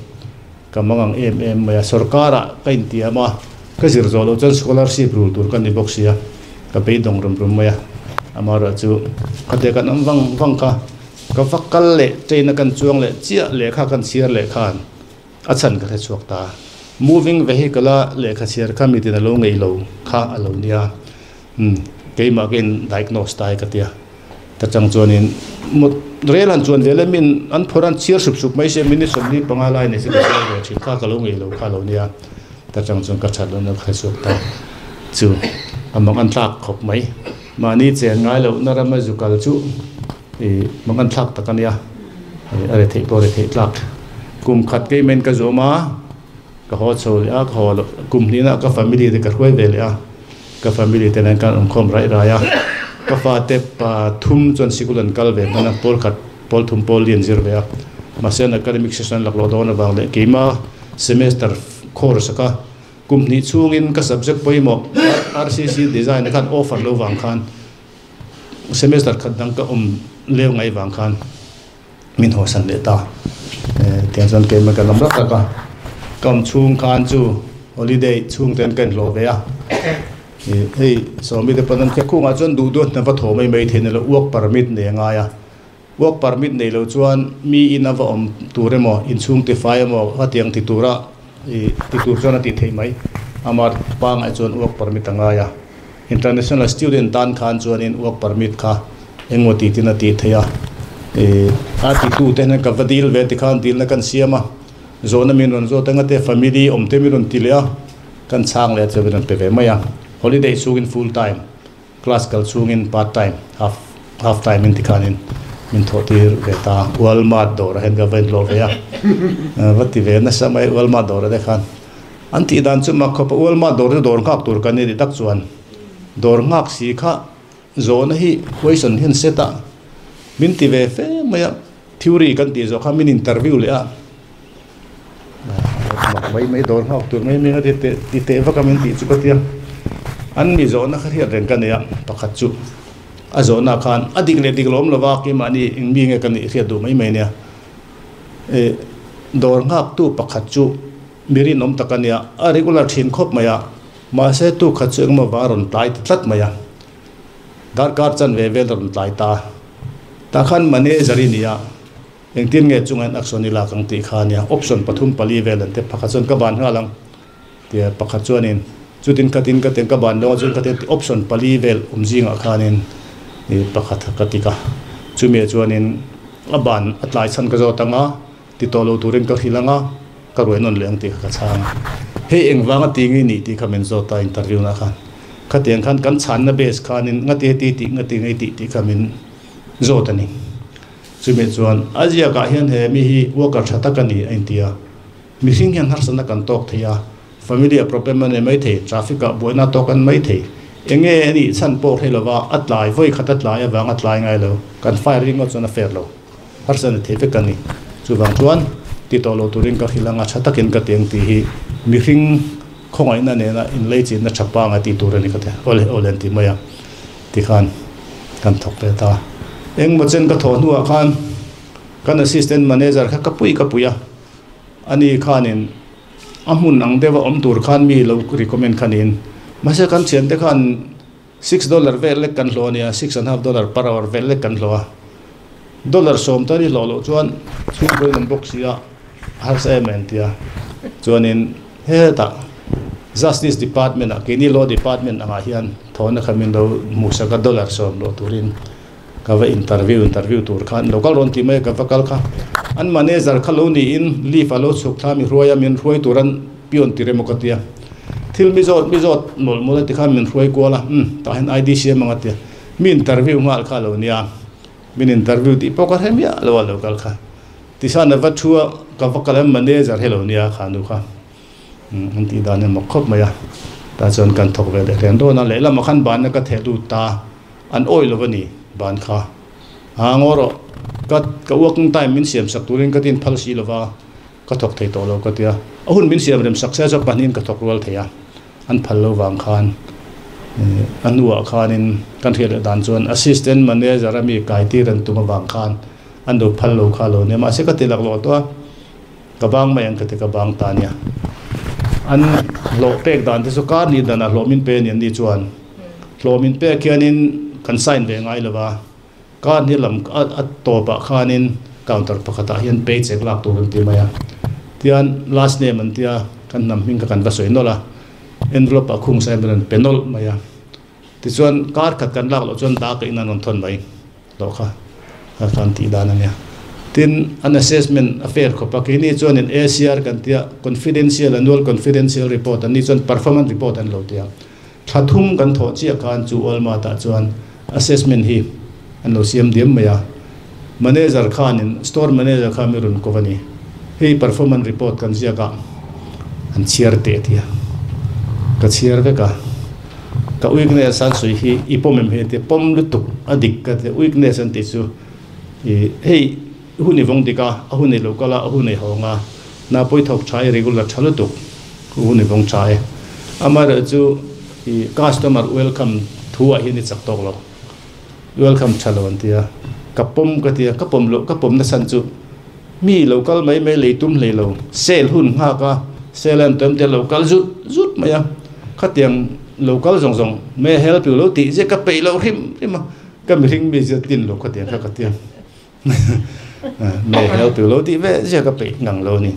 Ka mangang em em mai a, sorkar ah ka intiam a, ka zir zawh loh chuan scholarship rul tur ka ni bawk si a, ka beidawng rum rum mai a, amaherawh chu khatiang kan awm vang vang kha ka va kal leh train a kan chuang leh chiah lehkha kan chhiar leh khan A chhan ka hre chhuak ta. Moving vehicle a lehkha chhiar kha mitin a lo ngei lo kha a lo nia. Umm keimah ka in diagnose ta e ka tia. Ta chang chuanin mut rel han chuan vel e min an phawrh an chhiar sup sup mai se minute 45 lai nei se ka chhiar ve thin kha ka lo ngei lo kha a lo nia. Ta chang chuan ka that lohna ka hre chhuak ta. Chu a mang an thlak khawp mai. Mahni chen ngai lohna rama zu kal chu I mang an thlak tak a nia, a re theih pawh a re theih tlak. Kum khat kei main ka zawm a, ka haw chho leh a, ka haw loh kum hnihna ka family te ka hruai ve leh a, ka family te nen khan awmkhawm raih raih a, ka fate pathum chuan sikul an kal ve hman a, pawl khat pawl thum pawl li an zir ve a, mahse an academic session an laklawh dawn avang leh keima semester course a ka kum hnih chhungin ka subject pawimawh RCC design a khan offer lo vang khan Semester khat dang ka awm leu ngai vang khan min hawsan leh ta. Tiang chuan keimah ka lam rak rak a, ka awm chhung khan chu holiday chhung te an ka inhlawh ve a. Hei Sawmi te pawn an khek khungah chuan duh duh hna va thaw mai mai thei ni lo, work permit nei a ngai a. Work permit nei lo chuan mi in a va awm tur emaw, inchhung tifai emaw khatiang ti tura ti tur chuan a tih theih mai. Amah pangngai chuan work permit a ngai a. International student tan khan chuanin work permit kha engmaw tih tin a tih theih a. A titu te hian ka va dil ve tikhan dilna kan siam a, zawhna min rawn zawt anga te family awm te min rawn ti leh a, kan chhang leh chu min rawn pe ve mai a. Holiday chhungin full time, class kal chhungin part time, half half time in tikhanin min thawh tir ve ta. Walmart dawrah hian ka va inhlawh ve a, va ti ve nasa mai Walmart dawrah te khan. An tih dan chu mak khawp a, Walmart dawr chu dawr nghak tur kan ni ti tak chuan dawr nghak si kha zawhna hi question hian set a, min ti ve fe mai a, theory kan tih zawh kha min interview leh a, mak mai mai dawr nghak tur mai mai a ti teh ti teh vak a min tih chu ka tia, an mi zawhna kha hriat reng ka nei a, pakhat chu a zawhna khan a dik leh dik lawm lova keimahni eng mi nge ka nih hriat duh mai mai nia, eh dawr nghaktu pakhat chu. Mi rinawm tak a nia, a regular thin khawp mai a, mahse tu khat chu engemaw va a rawn tlai ta tlat mai a. Darkar chanve vel rawn tlai ta. Tah khan manager i nia, engtin nge chungain action i lak ang tih kha a nia. Option pathum pali vel an te pakhat chuan ka ban nghal ang tia pakhat chuanin chutin khatin ka tiang ka ban lo a chuan ka tiang tih option pali vel awm zingah khanin i pakhat ka tik a. Chumi ah chuanin a ban a tlai chhan ka zawt ang a, ti tawh lo turin ka hrilh ang a, ka ruai nawn leh ang tih kha ka chhang a. Hei engvanga ti nge nih tih kha min zawt a interview na khan. Khatiang khan kan chhanna base khanin ngati heti tih ngati ngei tih tih kha min zawt a ni. Chumi chuan a ziakah hian he mi hi worker tha tak a ni a inti a. Mihring hian harsatna kan tawk thei a, family ah problem a nei mai thei, traffic ah buaina a tawk an mai thei. Enge a nih chhan pawh hrei lova a tlai vawi khat a tlai avang a tlai ngai lo. Kan fire ringawt chuan a fair lo. Harsa ni thei vek a ni. Chuvang chuan ti tawh lo turin ka hrilh anga tha takin ka ti ang tih hi mihring khawngaihna nena inleichinna tha pangai tih tur a ni ka ti. Awle awle an ti mai a tikhan kan thawk leh ta. Engmaw chen ka thawh hnuah khan kan assistant manager kha ka pui ka pui a, ani khanin a hmun ang deuha awm tur khan mi lo recommend kha niin mahse kan thiante khan Six dollar vel lek kan hlawh a nia, six and half dollar per hour vel lek kan hlawh a. Dollar sawm tan i hlawh loh chuan chhungkaw in awm bawk si a, a harsa em em tia. Chuanin hetah Justice Department ah keini Law Department angah hian thawhna kha min lo hmuhsak a dollar sawm loh turin ka va interview interview tur khan lo kal rawn ti mai a ka va kal kha. An manager kha lo niin leave a lo chhuk thla mi hruai a, min hruai tur an pion tir emaw ka tia. Thil mi zawt mi zawt mawlh mawlh a tikhan min hruai kual a, umm tah hian ID siam ang a tia. Mi interview nghal kha a lo nia, min interview tih pawh ka hre miah lo a lo kal kha. Tichuan a va thu a, ka va kal a manager hi a lo nia kha nu kha. Umm an tih dan emaw khawp mai a, tah chuan kan thawk ve leh reng dawn a, lehlamah khan banna ka theh lut ta, an awih lo a ni ban kha. Aa ngaw rawh, ka ka working time min siam sak turin ka tin phal si lova, Ka thawk thei tawh lo ka ti a, a hun min siam rem sak se chu pahnihin ka thawk rual thei a, an phal lo vang khan a hnuah khanin kan hriat leh dan chuan assistant manager a mi kai tir an tum avang khan an lo phal lo kha lo nia, mahse ka ti laklawh tawh a, ka bang mai ang ka ti ka bang ta nia. An hlawh pek dan te chu kar nih danah hlawh min pe a ni an ni chuan hlawh min pek hianin kan sign ve ngai lo va. Kar ni lam a tawpah khanin counter pakhatah hian pay check lak tur an ti mai a, tian last name an tia kan hnam hming kha kan va sawi nawlh a, envelope ah khung sain an rawn pe nawlh mai a, tichuan kar khat kan lak loh chuan dak in an rawn thawn mai loh kha kha kha an tih dan a nia. Tin, an assessment a fair khawp a, keini chuanin ACR kan tia confidential annual confidential report an nih chuan performance report an lo tia. Thla thum kan thawh chiah khan chu Walmart ah chuan assessment hi an lo siam diam mai a, manager khanin store manager kha mi rawn kawp a ni, hei performance report kan ziak a, an chhiar teh tia ka chhiar vek a, ka weakness an sawi hi i pawm em hei tia pawm lutuk a dik ka tia weakness an tih chu ih hei hun i vawng dik a, a hun i lo kal a, a hun i hawng a, na pawi thawk tha i regular tha lutuk. Hun i vawng tha e. Amaherawh chu i customer welcome thu ah hian i chak tawk lo. Welcome tha lo an ti a. Ka pawm ka ti a, ka pawm loh ka pawm nasan chu mi lo kal mai mai lei tum hlei lo. Sale hun nghak a, sale an tawm te lo kal zut zut mai a. Khatiang lo kal zawng zawng may I help you lo tih zia ka peih loh hrim hrim a. Ka mihring mi zia tlin lo khatiang kha ka ti a. May I help you lo tih ve zia ka peih ngang lo a ni.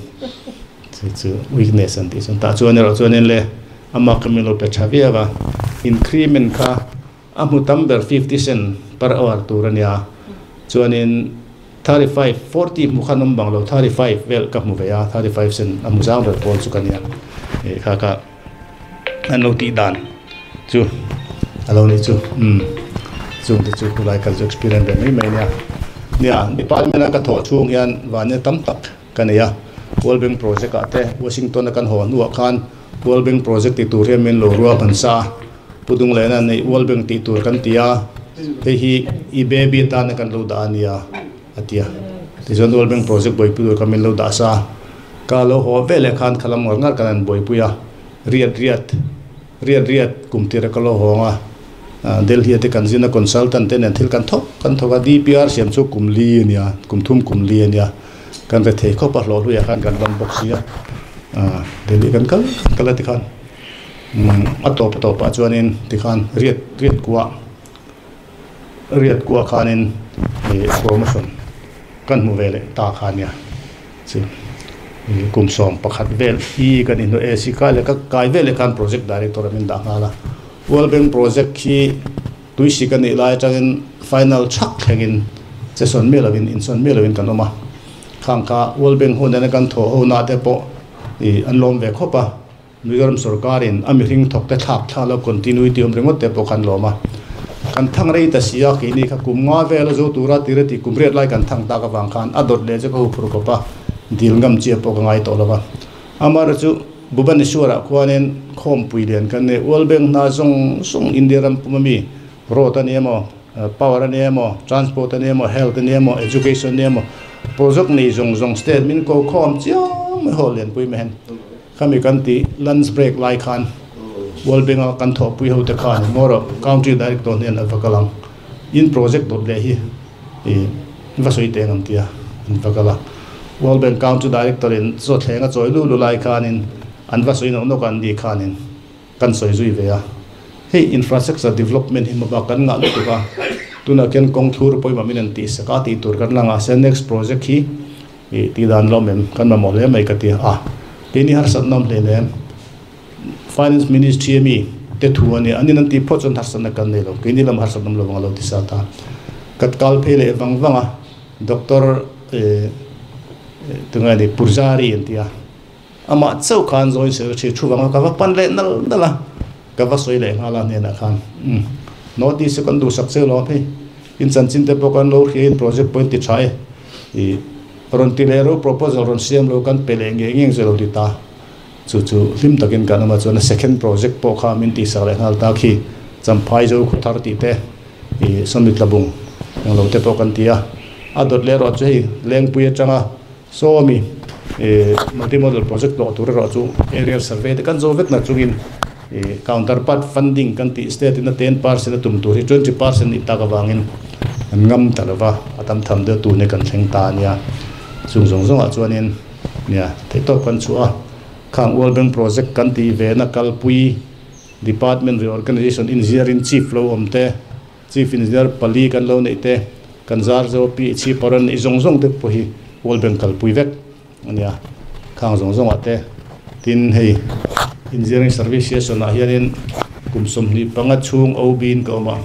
Chu chu weakness an tih chuan tah chuan erawh chuanin le ama ka min lo pe tha viau a, increment kha a hmu tam ber 50 cent per hour tur a nia, chuanin 35, 40 hmu khan awm bang lo 35 vel ka hmu ve a, 35 cent a hmu zang ber pawl chu ka nia, ih kha kha an lo tih dan chu a lo nih chu umm chung te chu khulai kal chu experience ve mai mai a nia, nia department a ka thawh chhung hian vahna tam tak. Ka nei a, World Bank project ah te Washington a kan haw hnuah khan World Bank project tih tur hian min lo rual kan sa a, Pu Dunglena neih World Bank tih tur kan ti a, hei hi i baby atana kan lo dah a nia a ti a, tichuan World Bank project buaipui tur kha min lo dah sa a, ka lo haw veleh khan khalam ngar ngar kan han buaipui a, riat riat riat riat kum tir a ka lo hawng a, Delhi a te kan zin a consultant te nen thil kan thawk kan thawk a, DPR siam chu kum li a nia, kum thum kum li a nia. Kan ve thei khawp a, hlawh hluiah khan kan rawn bawk si a, Delhi kan kal kal a tikhan a tawp a tawpah chuanin tikhan riat riat kuah Riat kua khanin promotion kan hmu ve leh ta kha nia chu kum 11 vel hi kan inhnu AC kai leh ka kai vel leh khan project director a min dah nghal a. World Bank project hi tuisi ka nih lai atangin final thak thlengin che sawn miah lovin insawn miah lovin kan awm a. Khang kha World Bank ho nena kan thawh ho na te pawh an lawm ve khawp a. Mizoram sorkarin a mihring thawkte thlak thla lo continuity awm ringawt te pawh khan lawm a. Kan thang rei ta si a, keini kha kum nga vel a zo tura tir a tih kum riat lai kan thang tak avang khan a dawt leh chu ka huphur khawp a, dil ngam chiah pawh ka ngai tawh lo va. Amaherawhchu Bhubaneswar-ah khuanin khawmpui lian kan nei, World Bank hna zawng zawng India ram pum ami road a ni emaw, power a ni emaw, transport a ni emaw, health a ni emaw, education a ni emaw, project nei zawng zawng state min ko khawm chiang mai haw lianpui mai hen. Khami kan tih lunch break lai khan World Bank a kan thawhpui ho te khan maw rawh Country Director hnen a va kal ang. In project dawt leh hi i va sawi teng ang tia an va kal a. World Bank Country Director in chaw thleng a chawi lu lu lai khanin an va sawi nawk nawk a an ni khanin kan sawi zui ve a. Hei infrastructure development hi hmabak kan ngah lutuk a, tunah khian kawng thlur pawimawh min an tihsak a tih tur kan la ngah sia next project hi Ih tih dan lawm em kan mamawh hle mai ka ti a, keini harsatna awm hle em Finance Ministry ami te thu a nia, an in an tih phawt chuan harsatna kan nei lo, keini lam harsatna awm lo vang a lo ti sa ta. Ka kal phei leh vang vang a, Doctor eh tunge a nih Purjari an ti a, amah chauh khan Joint Secretary thu vang a ka va pan leh nal nal a, ka va sawi leh nghal a hnenah khan umm North East chu kan duhsak cheu lo ang hei, in chanchin te pawh kan lo hria in project pawh in ti tha e. I rawn ti leh ro proposal rawn siam lo kan pe leh ngei ngei chu lo ti ta. Chu chu hlim takin kan awm a chuan a second project pawh kha min tihsak leh nghal ta khi Champhai Zo Khuthar tih te i Sawmi Tlabung eng lo te pawh kan ti a. A dawt leh erawh chu hei Lengpui atanga Sawmi i multimodal project tlawh tur erawh chu aerial survey te kan zo vek na chungin i counterpart funding kan tih state in a 10% a tum tur hi 20% nih tak avangin an ngam ta lova a tam tham deuh tun hi kan thleng ta a nia. Chung zawng zawngah chuanin nia theihtawp kan chhuah a, khang World Bank project kan tih ve na kalpui department reorganization engineering chief lo awm te, chief engineer pali kan lo neih te, kan zar zo PHC power an neih zawng zawng te pawh hi World Bank kalpui vek a nia. Khang zawng zawngah te tin hei engineering service session ah hianin kum 25 chhung OB in ka awm a.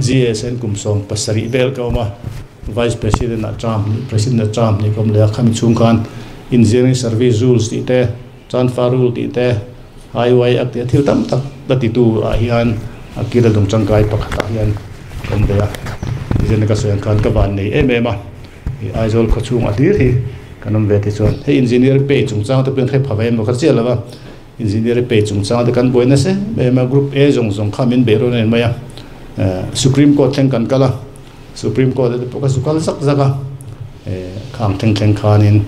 GSN kum 17 vel ka awm a, Vice President ah term hnih, President ah term hnih ka awm leh a, khami chhung khan Engineering Service Rules tih te, Transfer Rule tih te, Highway Act tih te thil tam tak la titu ah hian a kil a lung tangkai pakhat ah hian ka awm ve a. Tichuan ka sawi ang khan ka van nei em em a, Aizawl khaw chhung a hlir hi kan awm ve tichuan hei Engineer pay chungchang te pawh in hre pha ve emaw ka chiah lo va. Engineer pay chungchang te kan buai nasa em em a, Group A zawng zawng kha min beih rawn en mai a, Supreme Court thleng kan kal a, Supreme Court te pawh ka zu kal zak zak a, khang thleng thleng khanin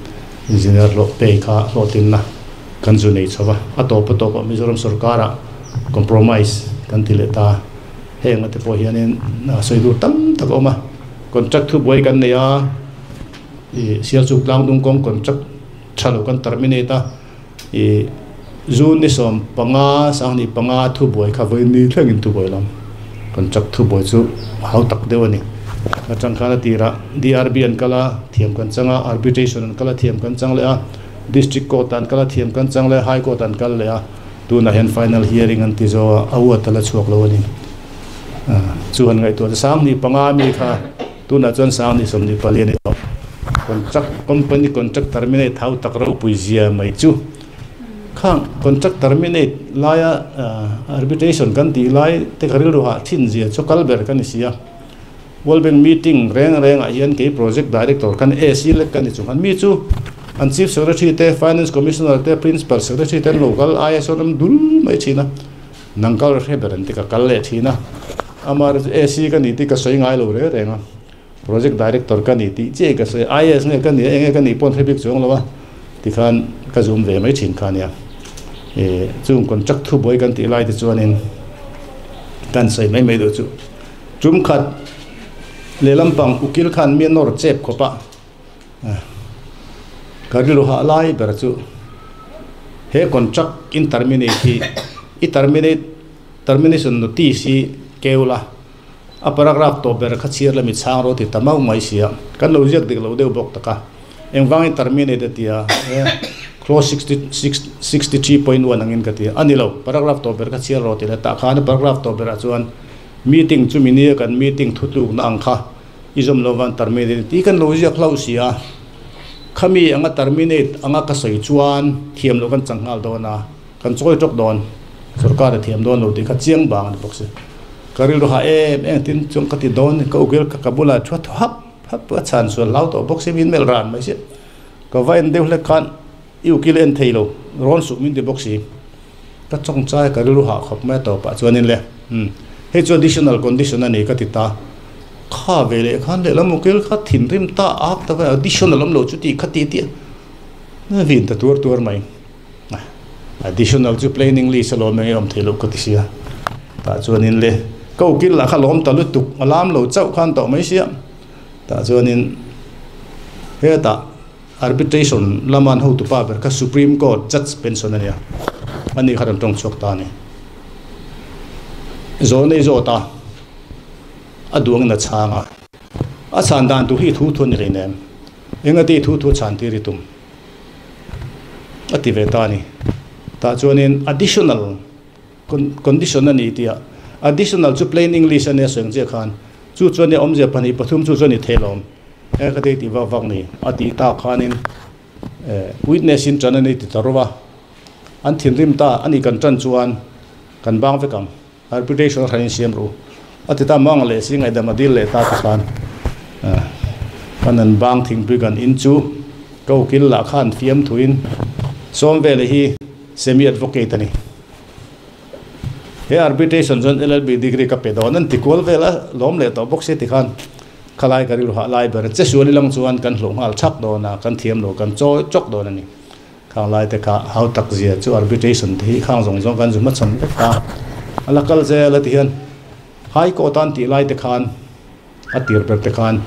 Engineer hlawh pay kha hlawhtlinna kan zu nei chho va, a tawp a tawpah Mizoram sorkarah compromise kan ti leh ta, heng te pawh hianin sawi tur tam tak a awm a, contract thubuai kan nei a, Sialchuk tlangdung kawng contract tha lo kan terminate a. I zu ni 15 25 thubuai kha vawi ni thlengin thubuai lam kan chak thubuai chu hau tak deuh a ni. Atang khan a tirah DRB an kal a, thiam kan chang a, arbitration an kal a, thiam kan chang leh a, District Court ah an kal a, thiam kan chang leh a, High Court an kal leh a, tunah hian final hearing an ti zo a, a uat a la chhuak lo a ni. Chu han ngaihtuah chu 25 mi kha tunah chuan 24 a ni tawh. Contract company contract terminate hau tak ropui zia mai chu khang contract terminate laia arbitration kan tih lai te ka rilru hah thin zia chu kal ber ka ni si a. World Bank meeting reng rengah hian kei project director khan AC lek ka ni chung khan mi chu an chief secretary te finance commissioner te principal secretary te an lo kal ISO ram dul mai thin a nang kal hre ber an ti ka kal leh thin a amaherawhchu AC ka ni tih ka sawi ngai lo reng reng a. Project Director ka ni tih chiah ka sawi, IAS nge ka ni a, eng nge ka nih pawh an hre bik chuang lo a, tikhan ka zum ve mai thin kha ania. Ih chung contract thubuai kan tih lai te chuanin kan sawi mai mai duh chu. Tum khat lehlam pang ukil khan mi a nawr chep khawp a, ka rilru hah lai ber chu he contract in terminate hi i terminate termination notice hi keu la. A paragraph tawp ber kha chhiar la mi chhang rawh ti ta mauh mai sia. Kan lo ziak dik lo deuh bawk tak a. Engvangin terminate a ti a, clause 63.1 angin ka ti a. A ni lo, paragraph tawp ber kha chhiar rawh ti la tah khan a paragraph tawp berah chuan meeting chumi nia kan meeting thutlukna ang kha i zawm lo van terminate tih kan lo ziak hlauh si a. Khami anga terminate anga ka sawi chuan thiam loh kan chang nghal dawn a, kan chawi tawk dawn, sorkar a thiam dawn lo tih kha chiang bang a ni bawk si. Ka rilru ha em em tin chuan ka ti dawn ka ukil ka ka bulah thu a thaw hap hap a chhan sual hlau tawh bawk si min melh ran mai si. Ka va en deuh hlek khan i ukil en thei lo rawn suh min ti bawk si. Ka chawngchai ka rilru hah khawp mai a tawpah chuanin le umm hei chu additional condition a ni ka ti ta. Kha ve leh khan lehlam ukil kha thinrim ta ak ta ve additional awm lo chu tih kha ti tih a vin ta tuar tuar mai. Additional chu plain English a lawm eng nge awm thei loh ka ti sia. Tah chuanin le ka ukil lah kha lawm ta lutuk a lam lo chauh khan tawh mai sia. Tah chuanin hetah Arbitration lama an hotu pa ber kha Supreme Court Judge pension a nia. Ani kha rawn tawng chhuak ta a ni. Zawh nei zawt a, a duangin a chhang a. A chhan dan tur hi thu thu a ni hlei nem. Engati thu thu chhan tir i tum? A ti ve ta a ni. Tah chuanin additional condition a ni tih a, additional chu plain English a nia sawi ang chiah khan chu chuan nia awmzia pahnih pathum chu chuan i thei lawm. He ka tei tih vak vak ni a tih tak khanin witness in tan a ni ti ta rawh a, an thinrim ta a ni kan tan chuan kan bang vek ang, arbitration a hran in siam rawh u a ti ta mang leh si ngaihdam a dil leh ta ti khan kan an bang thingpui kan in chu ka ukil lah khan fiamthuin sawm veleh hi semi advocate a ni. He arbitration chuan LLB degree ka pe dawn an ti kual vel a, lawm leh tawh bawk si ti khan khalai ka rilru hah lai ber che sual ilang chuan kan hlawh nghal thak dawn a, kan thiam lo kan chawi chawk dawn a ni. Khang lai te kha hau tak zia chu arbitration te hi khang zawng zawng kan zu hmachhawn vek ta. A la kal zel a ti hian High Court an tih lai te khan a tir ber te khan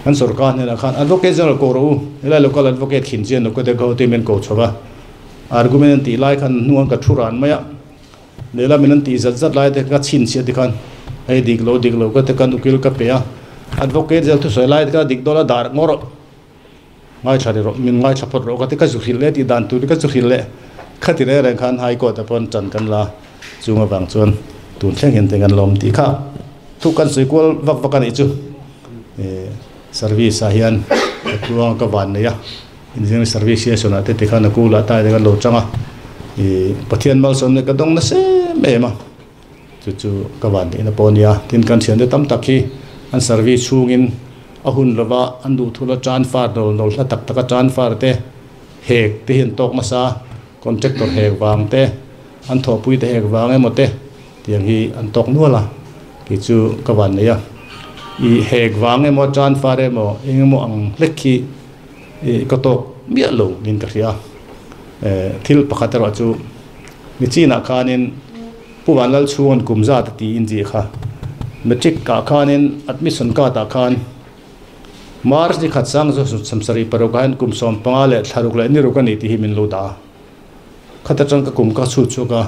kan sorkar hnenah khan Advocate General ko rawh u, helai local advocate khin chian lo ka te kho te min ko chho va, argument an tih lai khan hnuang ka thu ran mai a, lehlam in an tih zat zat lai te ka chhinchhiah te khan hei dik lo dik lo ka te khan ukil ka pe a, Advocate General thusawi lai te khan dik dawn a dar ngaw rawh, ngaithla ri rawh, min ngaithla phawt rawh ka ti ka zu hrilh leh tih dan tur ka zu hrilh leh khati reng reng khan High Court ah pawh tan kan la chung avang chuan tun thleng hian kan lawm tih kha thu kan sawi kual vak vak a nih chu service ah hian ka tluang ka van nei a engineering service station ah te tikhan a kul ah tai te kan lo chang a ih Pathian malsawmna ka dawng nasa em em a. Chu chu ka van tihna pawh a nia. Tin, kan thiante tam tak hi an service chhungin a hun lova an duhthula transfer nawl nawl hla tak taka transfer te, hek te hi an tawk nasa, contractor hek vang te, an thawhpui te hek vang emaw te tiang hi an tawk nual a, kei chu ka van nei a. I hek vang emaw transfer emaw eng emaw ang hlek hi ka tawk miah lo niin ka hria. Thil pakhat erawh chu mi chinah khanin Pu Vanlal chhunga'n kum zat a ti in zih kha. Matric ah khanin admission card ah khan March ni khat sang chu samsarih paruk ah hian kum 15 leh thlaruk leh niruk a ni tih hi min lo dah a. Khat atang ka kum ka chhut chhuak a,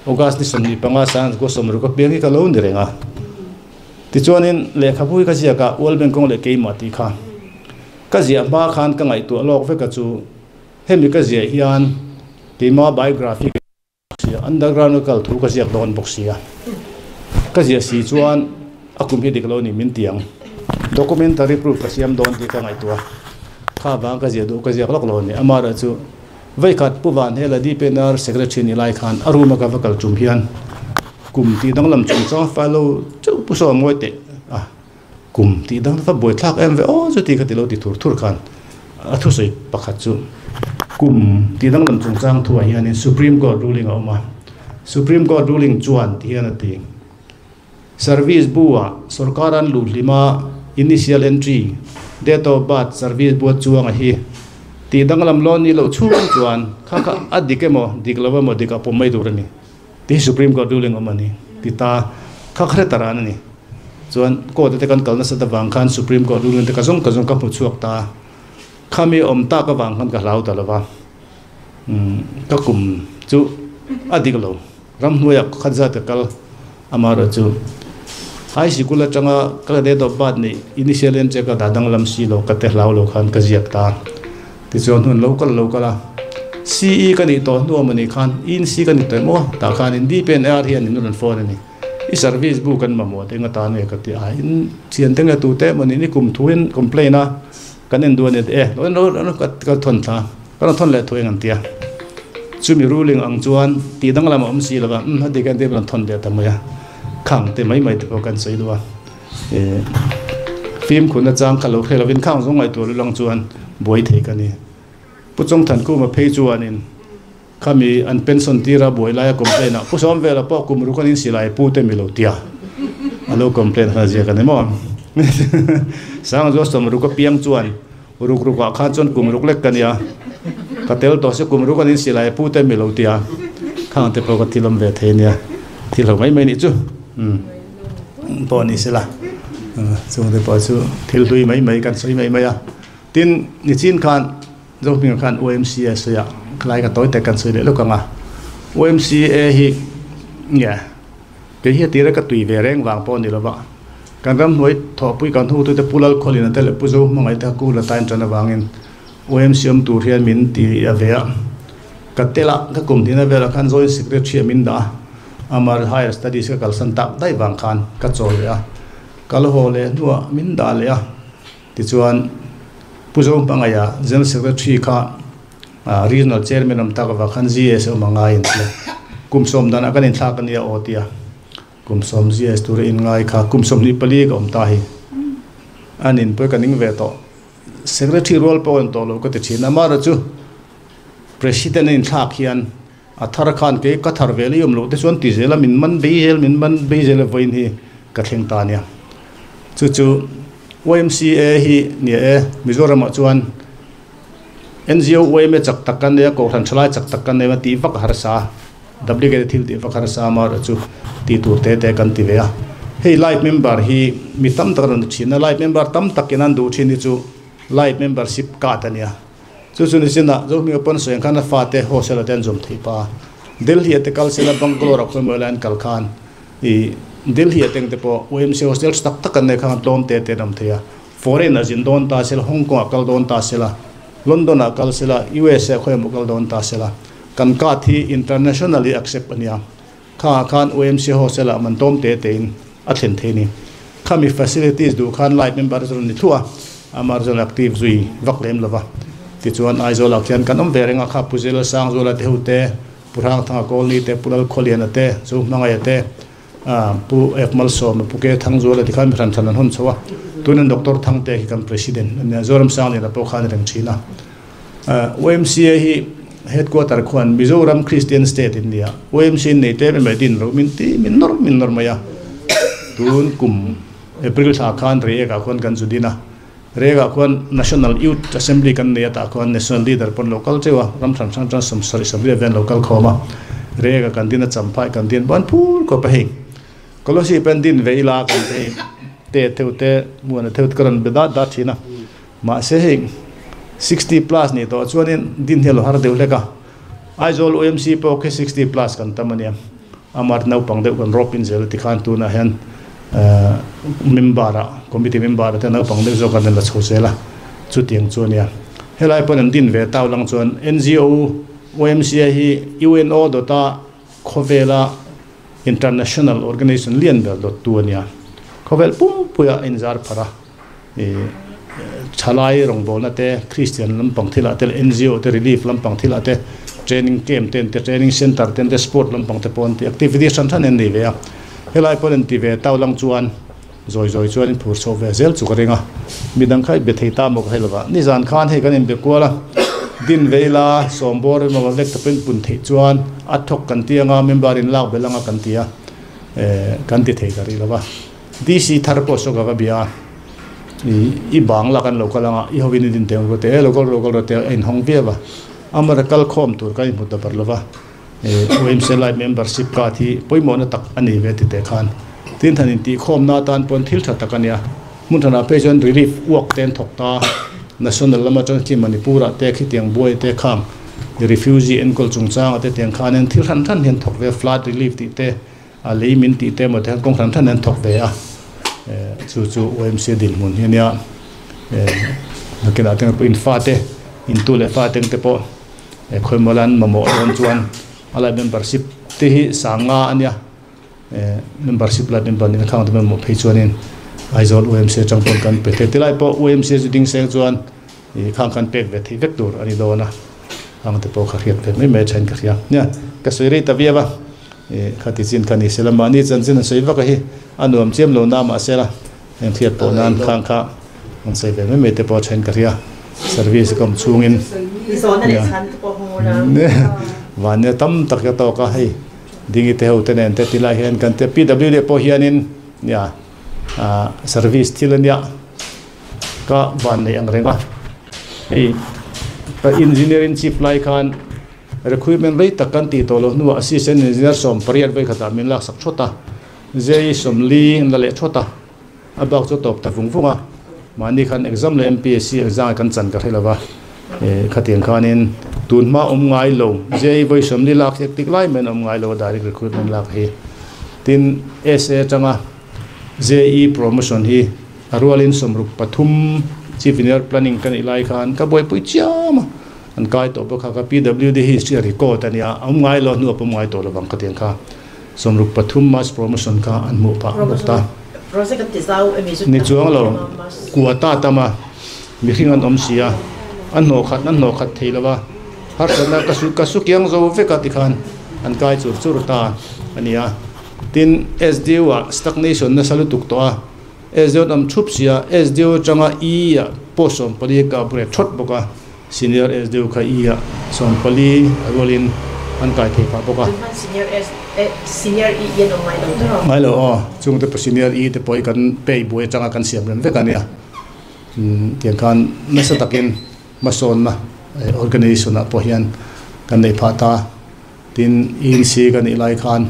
August ni 25 sang chu 60 a piang hi ka lo ni reng a. Tichuanin lehkhabu hi ka ziak a, World Bank kawng leh keimah tih kha ka ziah hma khan ka ngaihtuah lawk vek a chu hemi ka ziah hian keimah biography sia, underground a kal thu ka ziak dawn bawk sia, ka ziah si chuan a kum hi dik lo ni min ti ang, documentary proof ka siam dawn tih ka ngaihtuah a, kha vang ka ziah duh ka ziak lawk lo a ni, amaherawh chu vawikhat Pu Vanhela DPNR secretary ni lai khan a room a ka va kal tum hian kum tih danglam chungchang a file lo chauh Pu Sawm ngawi teh a, kum tih dang va buaithlak em ve aw chuti kha ti lo ti thur thur khan a thusawi pakhat chu kum tih danglam chungchang thuah hianin Supreme Court ruling a awm a, Supreme Court ruling chuan ti hian a ti, Service bu ah sorkar an luh hlim a initial entry, date of birth, service bu a chuang a hi tih danglam law ni loh chhung chuan kha kha a dik emaw dik lo emaw dik a pawm mai tur a ni. Tih hi Supreme Court ruling awm a ni ti ta kha kha hre ta ran a ni. Chuan court te kan kal nasat avang khan Supreme Court ruling te ka zawng ka zawng ka hmu chhuak ta a, khami awm tak avang khan ka hlau ta lo va, umm ka kum chu a dik lo, ramhnuaiah khat zat ka kal amaherawh chu. High sikul atanga ka date of birth ni initial en che ka da dang lam si lo ka te hlau lo khan ka ziak ta. Ti chuan hun lo kal lo kala CE ka ni to nuam ani khan in C ka ni to mo ta khan in DPNR hian in ran phone ani i service bu kan ma mo te nga ta ne ka ti a in chian te nga tu te mani ni kum thuin complain a kan en duan e lo lo lo ka ka thon tha kan thon le thuin an tia chumi ruling ang chuan ti dang lam om si lawa hadi kan te ban thon le ta maya khang te mai mai te ko kan sei duwa e film khun na chang kha lo khelawin khang zong ngai tu lang chuan boi thei ka ni pu chong than ku ma phei chuan in khami an pension tira boi lai complain a pu som vela po kum ru kan in silai pu te mi lo tia alo complain ha zia kan mo sang zo som ru ko piang chuan ruk ruk a khan chuan kum ruk lek kan ya ka tel to se kum ru kan in silai pu te mi lo tia khang te po ka thilom ve the nia thil ho mai mai ni chu po ni sela chung te po chu thil hlui mai mai kan soi mai mai a tin ni chin khan zo ping khan OMCA soya khlai ka toy te kan soi le lo ka nga OMCA hi nya ke hi tira ka tui ve reng wang po ni lo ba kan ram noi tho pui kan hu tu te pulal kholin te le pu zo mangai ta ku la tain chana wangin OMC om tur hian min ti a ve a ka tela ka kum dina vela khan joint secretary min da amar higher studies ka kalsan tak dai wang khan ka chol a kal ho le nuwa min da le a ti chuan pu zo pangaya general secretary kha regional chairman am tak wa khan GS o mangai in le kum som dan akan in thla kan ya otia kum som GS tur in ngai kha kum som ni pali ka om ta hi anin poi kaning ve to secretary role po en to lo ko te china ma ra chu president in thla khian a thar khan ke ka thar ve li um lo te chuan ti zela min man be zel min man be zel voin hi ka thleng ta nia chu chu YMCA hi ni e Mizoram ah chuan NGO YMA chak tak kan ne ko than thalai chak tak kan ne ma ti vak har sa WK thil ti vak har sa ma ra chu ti tur te te kan ti ve a hei life member hi mi tam tak ran thina life member tam takin an du thin hi chu life membership ka ta nia chu chu ni sina zo mi pon soeng khan fa te hostel ten zom thei pa Delhi te kal sela Bangalore a khoi moilan kal khan i Delhi ateng te po OMC hostel tak tak kan ne khan tlom te te nam theia foreign azin don ta sela Hong Kong akal don ta sela London akal sela USA khoi mo kal don ta sela kan ka thi internationally accept ania kha khan OMC hostel a man tom te te in a thlen the ni khami facilities du khan life member zon ni thua amar zon active zui vak lem lova ti chuan Aizawl ah khian kan awm ve renga kha Puzela sang zola te hu te Purhang thanga kawlni te Pulal Khawliana te chu hmangaia te pu Ekmal Sawm pu ke Thang zola ti khan mi hran than an hawn chho a tunin Doctor Thang te hi kan president ania Zoram sang leh pawh khan reng thin a YMCA hi headquarter khuan Mizoram Christian State in nia YMCA in nei te mai din ro min ti min nawr min nawr mai a tun kum April thla khan Reiek ah khuan kan zu din a Reiek ah khuan National Youth Assembly kan nei a tah khuan National Leader pawn local cheu a ram hran hran chuan sawmsarih sawmriat vel local khawm a Reiek ah kan din a champhai kan din ban phur khawp a hei Kolosip an din ve ila kan te hei te theu te muan a theu te ka rawn be dat dat thin a mahse hei 60 plus nih tawh chuanin din hi a lo har deuh hlek a Aizawl OMC pawh khi 60 plus kan tam a nia amar naupang deuh kan rawp in zel tikhan tunah hian member ah committee member ah te naupang deuh zawk an la chho zel a chutiang chu a nia helai pawn an din ve tau lang chuan NGO OMC hi UNO dawta khawvela international organization lian ber dawt tu a nia khawvel pumpuia a inzar phar a ih thalai rawngbawlna te Christian lampang thilah te leh NGO te relief lampang thilah te training camp te an ti training center te an ti sport lampang te pawh an ti activity hran hran an nei ve a helai pawn an ti ve tau lang chuan zawi zawi chuan in phur chhoh ve zel chu ka ring a midang kha i be thei ta maw ka hei lova nizan khan hei kan inbe kual a din ve ila sawmbawr emaw lek ta pawhin pun theih chuan a thawk kan ti anga member in lak belh anga kan ti a eh kan ti thei ka ri lova DC thar pawh saw ka va bia a i bang lak an lo kal anga i hovin i din teng ru te e lo kal ru kal ru te a inhawng viau a amara kal khawm tur kan inhmu ta ber lova OMC Life Membership Card hi pawimawhna tak a ni ve ti teh khan tin than intih khawmna atan pawn thil tha tak a nia hmun thanah phei chuan relief work te an thawk ta national lama chuan khi Manipur ah te khitiang buai te khang refugee enkawl chungchangah te tiang khanin thil hran hran hi an thawk ve flood relief tih te a lei min tih te emaw te khan kawng hran hran an thawk ve a. Chu chu YMCA dinhmun hi a nia. Nakinah te pawh in fate in tu leh fate te pawh khawimaw lan mamawh dawn chuan a lai membership te hi sanga a nia. Membership lai member nihna khang te mamawh phei chuanin Aizawl YMCA atang pawn kan pe thei. Tilai pawh YMCA chu ding seng chuan khang khan pek ve theih vek tur a ni dawn a, khang te pawh kha hriat ve mai mai a thain ka hria. Nia, ka sawi rei ta viau a, khati chin kha ni sela mahni chanchin an sawi vak a hi a nuam chiam lo na mahsela heng hriat pawh nan khang kha an sawi ve mai mai te pawh a thain ka hria. Service a kawm chhungin nia vania tam tak hi a tawk a, hei Dingi te ho te nen te tilai hian kan te PWD pawh hianin nia service thil a nia. Ka van nei ang reng a, hei ka engineer in chief lai khan recruitment rei tak kan tih tawh loh hnuah assistant engineer 18 vawi khatah min laksak thawt a, JE 40 an la leh thawt a, a bak chu a tawp ta vung vung a, mahni khan exam leh MPSC exam kan chan ka hre lo va, khatiang khanin tun hma awm ngai lo JE vawi 40 lak hi tik lai mai an awm ngai lo a direct recruitment lak hi, tin SA atanga JE promotion hi a rualin 63 Chief Engineer Planning ka nih lai khan ka buaipui chiam a, an kai tawh bawk a, ka PWD history a record a nia, a awm ngai lo, hnu a pawm ngai tawh lovang ka ti ang kha, 63 mass promotion kha an hmuh phah bawk ta. Ni chuang lo, kua ta tam a, mihring an awm si a, a hnawh khat an hnawh khat thei lo va, harsatna ka su ka su kiang zo vek a tikhan an kai chur chur ta a nia. Tin, SDU ah stagnation nasa lutuk tawh a, SDU an awm thup sia, SDU atanga E ah post 14 ka upgrade thawt bawk a, senior SDU kha E ah 14 a rualin an kai thei phah bawk a. Tunhman senior S eh senior E i an awm ngai lo ber aw? Ngai lo aw, chung te pawh senior E te pawh hi kan pay buai atanga kan siam rem vek a nia. Tiang khan nasa takin hmasawnna organization ah pawh hian kan neih phah ta. Tin, ENC ka nih lai khan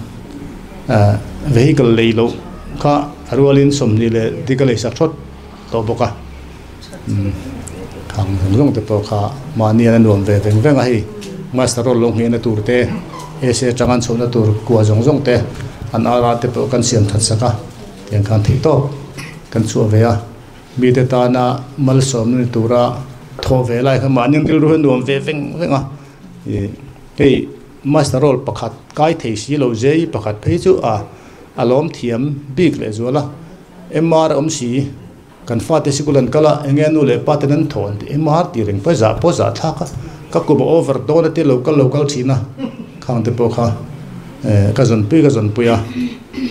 vehicle lei loh kha a rualin 20 leh dik a lei sak thawt tawh bawk a. Khang zawng zawng te pawh kha mahni an a nuam ve veng veng a hei. Master roll lo nghehna tur te, SA atanga an chhohna tur kua zawng zawng te, an ara te pawh kan siam that sak a, tiang khan theih tawp kan chhuah ve a. Mite tana malsawmna ni tura thawh ve lai kha mahni an rilru hi a nuam ve veng veng a. Hei master roll pakhat kai thei si lo JE pakhat phei chu a a lawm thiam bik leh zual a, MR a awm si, kan fate sikul an kal a, enge nu leh pa ten an thaw an ti, MR tih reng pawh zah pawh zah thlak a, ka kum a over dawn a tia lo kal lo kal thin a, khang te pawh kha ka zawnpui ka zawnpui a,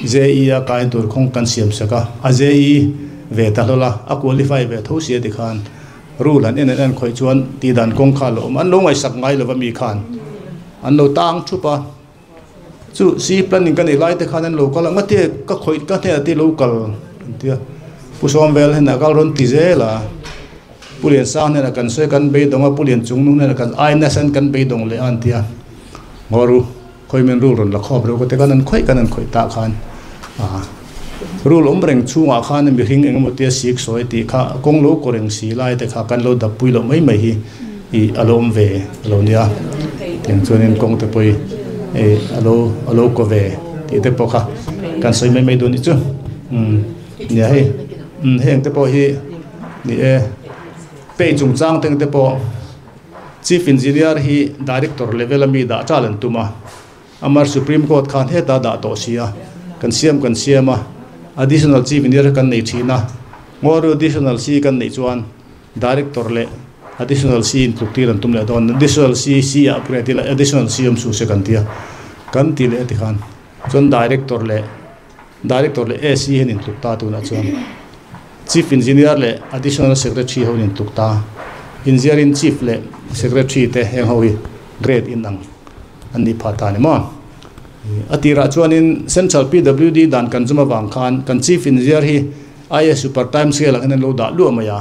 JE a kai tur khawng kan siam sak a, a JE ve ta hlawl a, a qualify ve tho si a ti khan. Rule an en an en khawih chuan tih dan kawng kha a lo awm a, an lo ngaihsak ngai lo va mi khan an lo tang thup a, chu si planning ka nih lai te khan an lo kal a, ngate ka khawih ka hnenah te lo kal an ti a, Pu Sawmvel hnenah kal rawn ti zel a, Pu Liansang hnenah kan sawi kan beidawng a, Pu Lianchungnung hnenah kan ai nasa in kan beidawng leh a an ti a, Ngaw ru. Khawimin rul rawn la khawp reuh ka ti khan an khawih kan an khawih tah khan rul awm reng chhungah khan mihring eng emaw tia sik sawi tih kha kawng lo kaw reng si lai te kha kan lo dap pui loh mai mai hi ih a lo awm ve a lo nia. Tiang chuanin kawng te pawh hi ih a lo a lo kaw ve tih te pawh kha kan sawi mai mai duh a nih chu. Umm nia hei umm heng te pawh hi ni e pay chungchang teng te pawh. Chief Engineer hi Director level a mi dah chal an tum a, Amar Supreme Court khan heta dah tawh si a, kan siam kan siam a, Additional Chief Engineer kan nei thin a, Ngawru Additional C kan neih chuan Director leh Additional C in tluk tir an tum leh dawn, Additional C C ah upgrade ila Additional C awm suh se kan ti a, kan ti leh tikhan chuan Director leh Director leh AC hian in tluk ta tunah chuan Chief Engineer leh Additional Secretary ho in tluk ta. Engineer in Chief leh Secretary te heng ho hi grade in ang an nih phah ta ni maw. A tirah chuanin Central PWD dan kan zum avang khan kan Chief Engineer hi IAS Super Time Scale ang hian an lo dah luah mai a.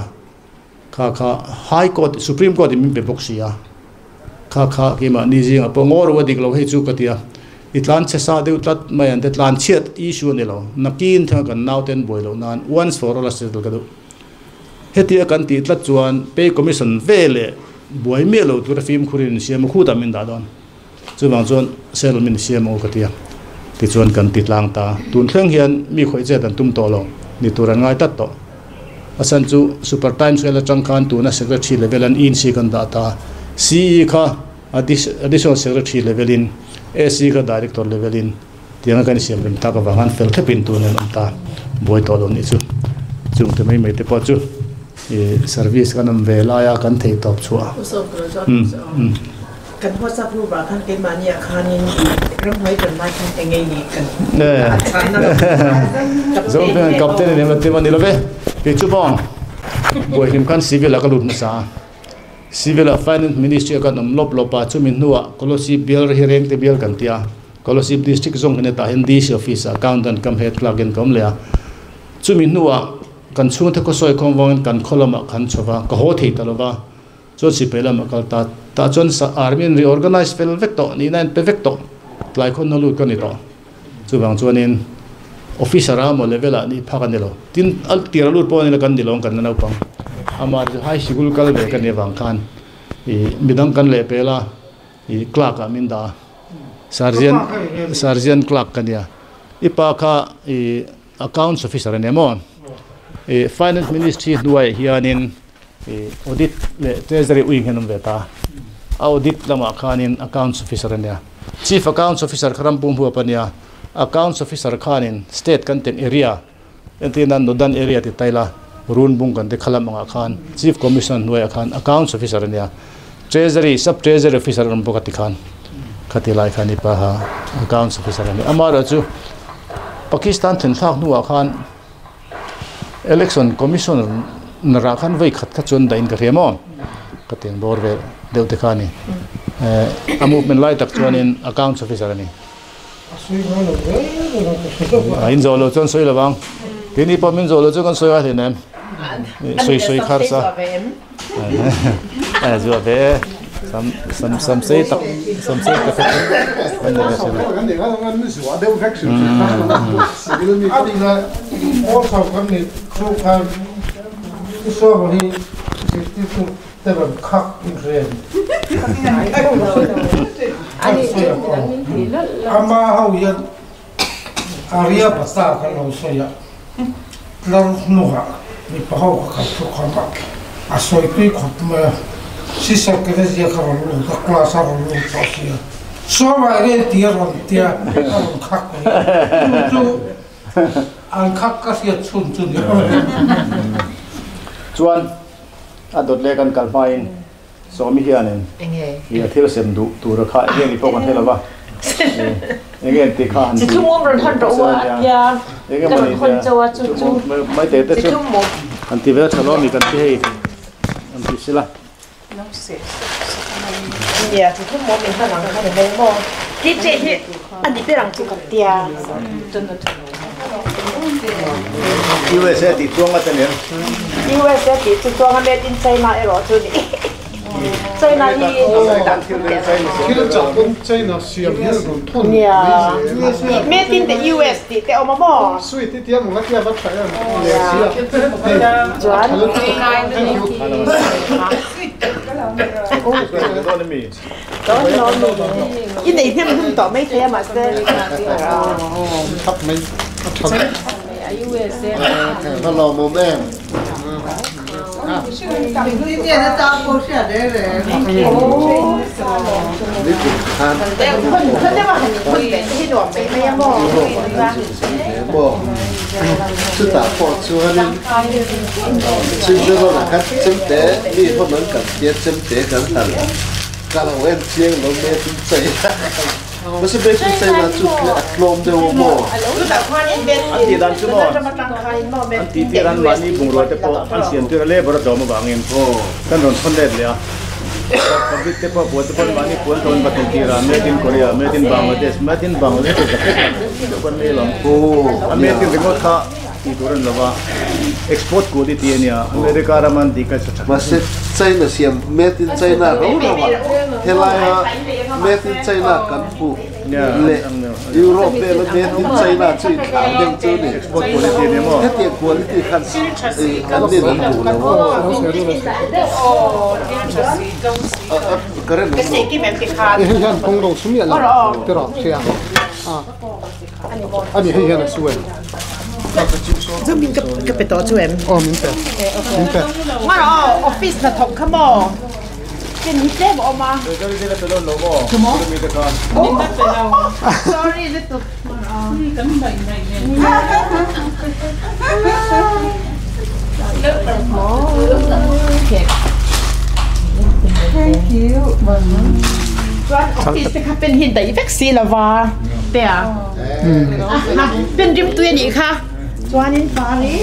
Kha kha High Court, Supreme Court in min pe bawk si a, kha kha keimahni zingah pawh ngaw ro a dik lo hei chu ka ti a, i tlan chhe sa deuh tlat mai an te tlan chhiat issue a ni lo, nakin thlenga kan naute an buai loh nan once for all a settle ka duh. Hetia kan tih tlat chuan Pay Commission ve leh buai miah lo tura fimkhurin insiam a khutah min dah dawn. Chuvang chuan settle min siam aw ka ti a, tichuan kan ti tlang ta. Tun thleng hian mi khawih chet an tum tawh lo. Ni tur an ngai tlat tawh. A chhan chu Super Time Scale atang khan tuna Secretary level an inc kan dah ta. CE kha Additional Secretary level in, AC kha Director level in tianga kan insiam rem tak avang khan fel thlep in tun an awm ta. Buai tawh lo nih chu. Chung te mai mai te pawh chu service kan awm ve laia kan thei tawp chhuah. Kan WhatsApp group ah khan keimahni ah khanin ramhnuai kan lai khan eng nge ni kan a chhanna lo Zohming captain a ni emaw tia ni love kei chu bawng buaihlim khan civil ah ka lut hmasa a civil ah finance ministry ah kan awm lawp lawp a chumi hnuah Kolosib bial hi Rengte bial kan tia Kolosib district zawng hi hetah hian DC office ah accountant kam head clerk in ka awm leh a chumi hnuah kan chhungte khawsawi khawm vangin kan khaw lamah khan chho va ka haw thei ta lova. Chuan sipai lamah kal ta tah chuan army an reorganize fel vek tawh nihna an pe vek tawh tlai khawn na lut ka ni tawh. Chuvang chuanin officer a maw level ah nih phak a ni lo. Tin a tir a lut pawh a ni lo kan ni lo ang kan la naupang. Amah chu high sikul kal ve ka nih avang khan ih midang kan leh pel a ih clerk ah min dah a sergeant sergeant clerk ka nia. I pa kha ih accounts officer a ni maw? Ih finance ministry hnuaiah hianin Audit leh Treasury wing hian awm ve ta. A audit lamah khanin Accounts Officer a nia. Chief Accounts Officer kha ram pum huap a nia. Accounts Officer khanin State kan ten area, entir nan Northern Area ti ta ila, Runbung kan ti khalam angah khan Chief Commissioner hnuaiah khan Accounts Officer a nia. Treasury, Sub Treasury Officer an awm bawk a ti khan khati lai khan i paha Accounts Officer a ni. Amaherawhchu Pakistan thenthlak hnuah khan Election Commission rah khan vawi khat kha chuan dahin ka hria maw? Ka tiang bawr vel deuh te kha a ni. A movement lai tak chuanin Accounts Officer a ni. A in zawh loh chuan sawi lo vang. Keini pawh min zawh loh chuan kan sawi ngai hleinem. Sawi sawi khar sa. A zuah ve e. Sam sam sam sei tak sam sei tak kha kan ni ve thin a. Aryabhata kan lo sawi a, tlar hnuah mipa ho kha kan thu khawm a, a sawi tui khawp mai a, Sister Teresa kha rawn lut a, class a rawn lut tawh si a, Sawmai reng tih a rawn tia, a rawn khak mai a, chu chu an khak ka hriat chhun chu ni lo. Chuan a dawt leh kan kal hmain Sawmi hianin i a thil sem duh tura kha enge ni pawh kan hre lova, enge an tih kha han ti enge maw ni tia mai te te chu an ti vel tha lo ami kan ti hei an ti sila. USA tih chuang a ta nen. USA tih chu chuang a made in China erawh chu ni. China hi thil chah pawn China siam hian rawn thawn mai zel. Made in the US tih te awm a maw? Sweet i tia maw tia va tha em leh si a. Chuan Thank you. I nei hnem hnem tawh mai thei a mahse. Thap mai a tha vek. Ka lawmawm em? Nikum khan Europe ah kan zuk zui ve maw? Chutah pawh chuanin Switzerland ah khan chemte mi hawn an kal tia chemte kan han ka lo en chiang lo made in China Mahse made in China chu a tlawm deuh a maw? An tih dan chu maw? An tih tir an mahni bungrua te pawh an siam tir a labour a tlawm avangin kan rawn thawn let leh a. Public te pawh puan te pawh mahni puan thawn va tih tir a made in Korea, made in Bangladesh, made in Bangladesh chu ka hre deuh kan nei lo. A made in ringawt kha tih tur a ni lo va, export quality a nia, America rama an tih kha chu tha. Mahse China siam made in China ro ro a, helaia made in China kan hmuh leh Europe vela made in China chu inthlau deuh chu a ni. Export quality a ni maw? Hetiang quality khan an nin an duh lo a. Current awm lo. Hei hian kawng ro chu miah lo tiraw hria a, ani hei hian a su em? Chu min ka ka pe tawh chu em? Aw min pe. Min pe. Ngar aw office hnathawk kha maw? Pen hi tlem a awm a. Chu maw? Sorry lutuk. Thank you. Chuan office te kha pen hi daih vek si lova te a. Pen rim tui a nih kha. Chuanin pari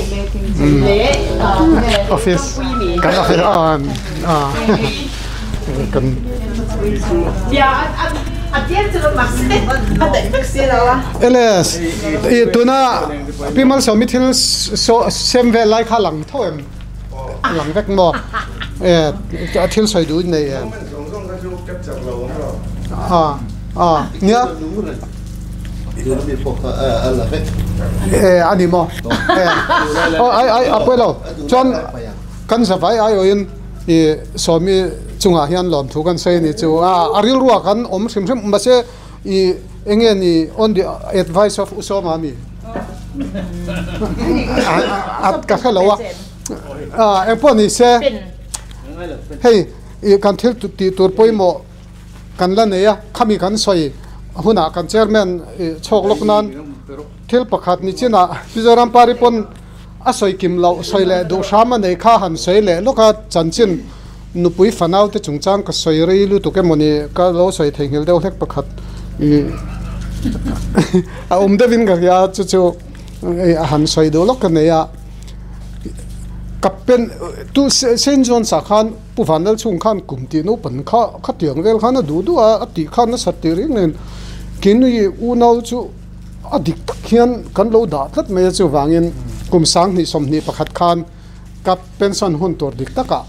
leh office kan office a kan LS i tuna Pi Malsawmi thil sem vel lai kha lang tho em lang vek maw e thil sawi duh in nei em a a nia e ani maw e ai ai a pawi lo chuan kan zavai aiawhin I Sawmi chungah hian lawmthu kan sawi a ni chu a, a rilruah kan awm hrim hrim mahse i enge ni on the advice of U Sawma mi a ka hre lo a, a engpawh ni se hei i kan thil tih tur pawimawh kan la nei a, khami kan sawi hunah kan chairman i chhawk lawk nan thil pakhat ni chinah Mizoram Party pawn A sawi kim loh, sawi leh duh hram a nei kha han sawi leh lawk a, chanchin nupui fanau te chungchang ka sawi rei lutuk emaw ni ka lo sawi theihnghilh deuh hlek pakhat ih a awm deuhin ka hria chu chu a han sawi duh lawk ka nei a, ka pen tu Saint John's ah khan Pu Vanlalchhung khan kum tih naupang kha khatiang vel khan a duh duh a, a tih khan a sat tih reng nen keini unau chu. A dik tak hian kan lo dah tlat mai a, chuvangin kum 2021 khan ka pension hun tur dik takah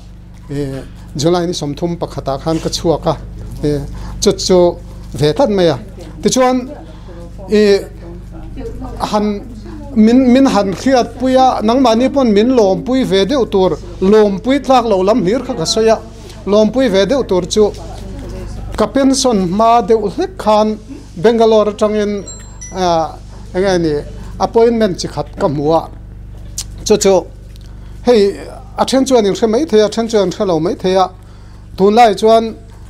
July ni 31 ah khan ka chhuak a, chu chu ve tlat mai a. Tichuan han min min han hriatpui a, nangmahni pawn min lawmpui ve deuh tur, lawmpui tlak loh lam hlir kha ka sawi a, lawmpui ve deuh tur chu ka pension hma deuh hlek khan Bangalore atangin eng nge ni appointment chi khat ka hmu a, chu chu hei a then chuan in hre mai thei a, a then chuan in hre lo mai thei a, tunlai chuan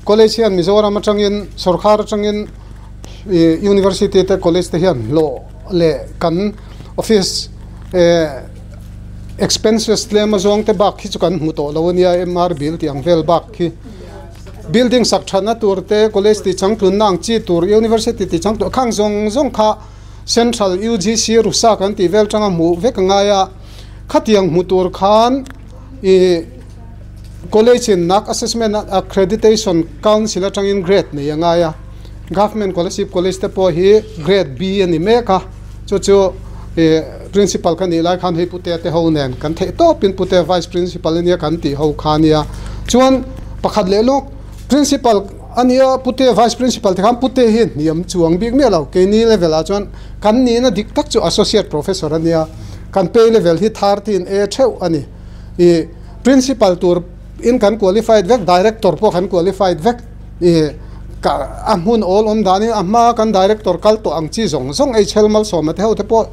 college hian Mizoram atangin sorkar atangin university te college te hian hlawh leh kan office expenses tlem azawng te bak hi chu kan hmu tawh lo a nia MR bill tih ang vel bak hi. Building sak thatna tur te, college tih changtlunna ang chi tur, university tih changtlun khang zawng zawng kha Central UGC Rusa kan tih vel tanga hmuh vek a ngai a, khatiang hmu tur khan ih college in nak assessment accreditation council atangin grade nei a ngai a, Government Scholarship College te pawh hi grade B a ni mek a, chu chu ih principal ka nih lai khan hei Pute te ho nen kan theih tawpin Pute vice principal ania kan tih ho kha ania chuan pakhat leh lawk principal ania Pute vice principal te khan Pute hi hniam chuang bik miah lo keini level ah chuan kan nihna dik tak chu associate professor ania kan pay level hi 13 A theuh ani ih principal tur in kan qualified vek director pawh kan qualified vek ih ka a hmun awl awm danin a hma kan director kal tawh ang chi zawng zawng HL Malsawma te ho te pawh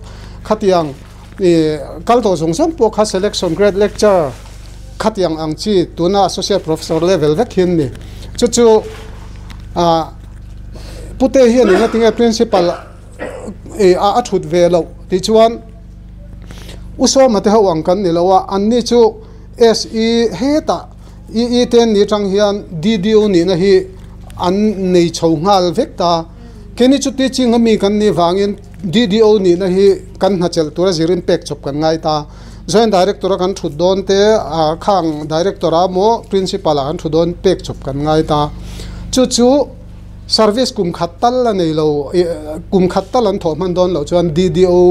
khatiang ih kal tawh zawng zawng pawh kha selection grade lecture khatiang ang chi tuna associate professor level vek hi an ni chu chu ah pute hian eng atinge principal ih a thut ve loh tih chuan U Sawma te ho ang kan ni lo a anni chu SE hetah EE te an nih atang hian DDO nihna hi an nei chho nghal vek ta. Keini chu teaching a mi kan nih vangin DDO nihna hi kan hnachelh tura zirin pek chawp kan ngai ta. Joint Director a kan thut dawn te, khang Director a maw Principal a kan thu dawn pek chawp kan ngai ta. Chu chu service kum khat tal a nei lo, kum khat tal an thawh hman dawn loh chuan DDO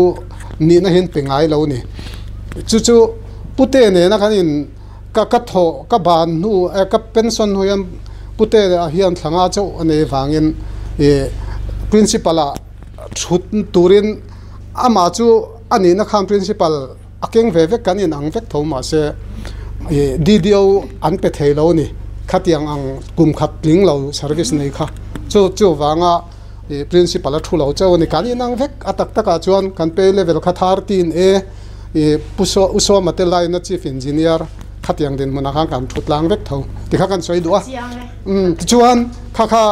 nihna hi an pe ngai lo a ni. Chu chu Pute nena kan in ka ka thawh ka ban hnu ka pension hnu hian Pute ah hian thla nga chauh a nei vangin ih principal ah thut turin amah chu a nihna khan principal a keng ve vek kan inang vek tho mahse ih DDO an pe thei lo a ni khatiang ang kum khat tling lo service nei kha chu chuvanga. Principal a thu lo chauh a ni. Kan inang vek a tak takah chuan kan pay level kha 13A Pu U Sawma te laina Chief Engineer khatiang dinhmunah khan kan thu tlang vek tho tikha kan sawi duh a. Tichuan kha kha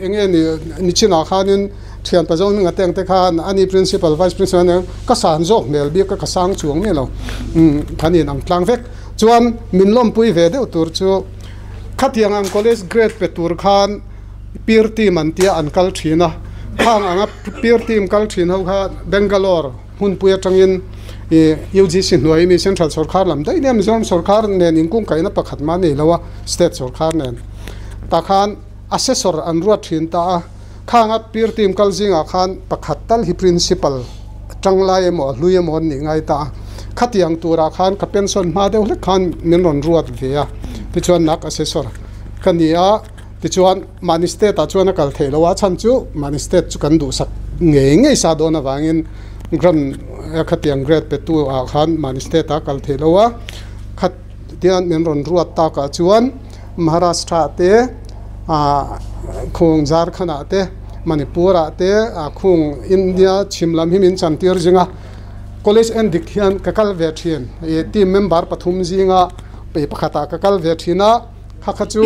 eng nge ni nichinah khanin thian pa zawng hminga teng te khan ani Principal, Vice Principal ania ka san zawk hmel bik a ka sang chuang miah lo. Kan inang tlang vek. Chuan min lawmpui ve deuh tur chu khatiang ang college grade pe tur khan peer team an tia an kal thin a, khang anga peer team kal thin ho kha Bangalore hmunpui atangin ih UGC hnuai mi Central sorkar lam daih nia Mizoram sorkar nen inkungkaihna pakhat mah nei lo a state sorkar nen tah khan assessor an ruat thin ta a, khanga peer team kal zingah khan pakhat tal hi principal tanglai emaw a hlui emaw an nih ngai ta a, khatiang turah khan ka pension hma deuh hlek khan min rawn ruat ve a, tichuan nak assessor ka ni a. Tichuan, mahni state ah chuan a kal theih lo a, chhan chu mahni state chu kan duhsak ngei ngei sa dawn avangin Grand khatiang grade pe tu ah khan mahni state ah a kal theih lo a, khatiang min rawn ruat tak ah chuan Maharashtra te ah khung Jharkhand ah te Manipur ah te ah khung India chhim lam hi min chantir zing a, college en dik hian ka kal ve thin, team member pathum zinga pakhat ah ka kal ve thin a. Kha kha chu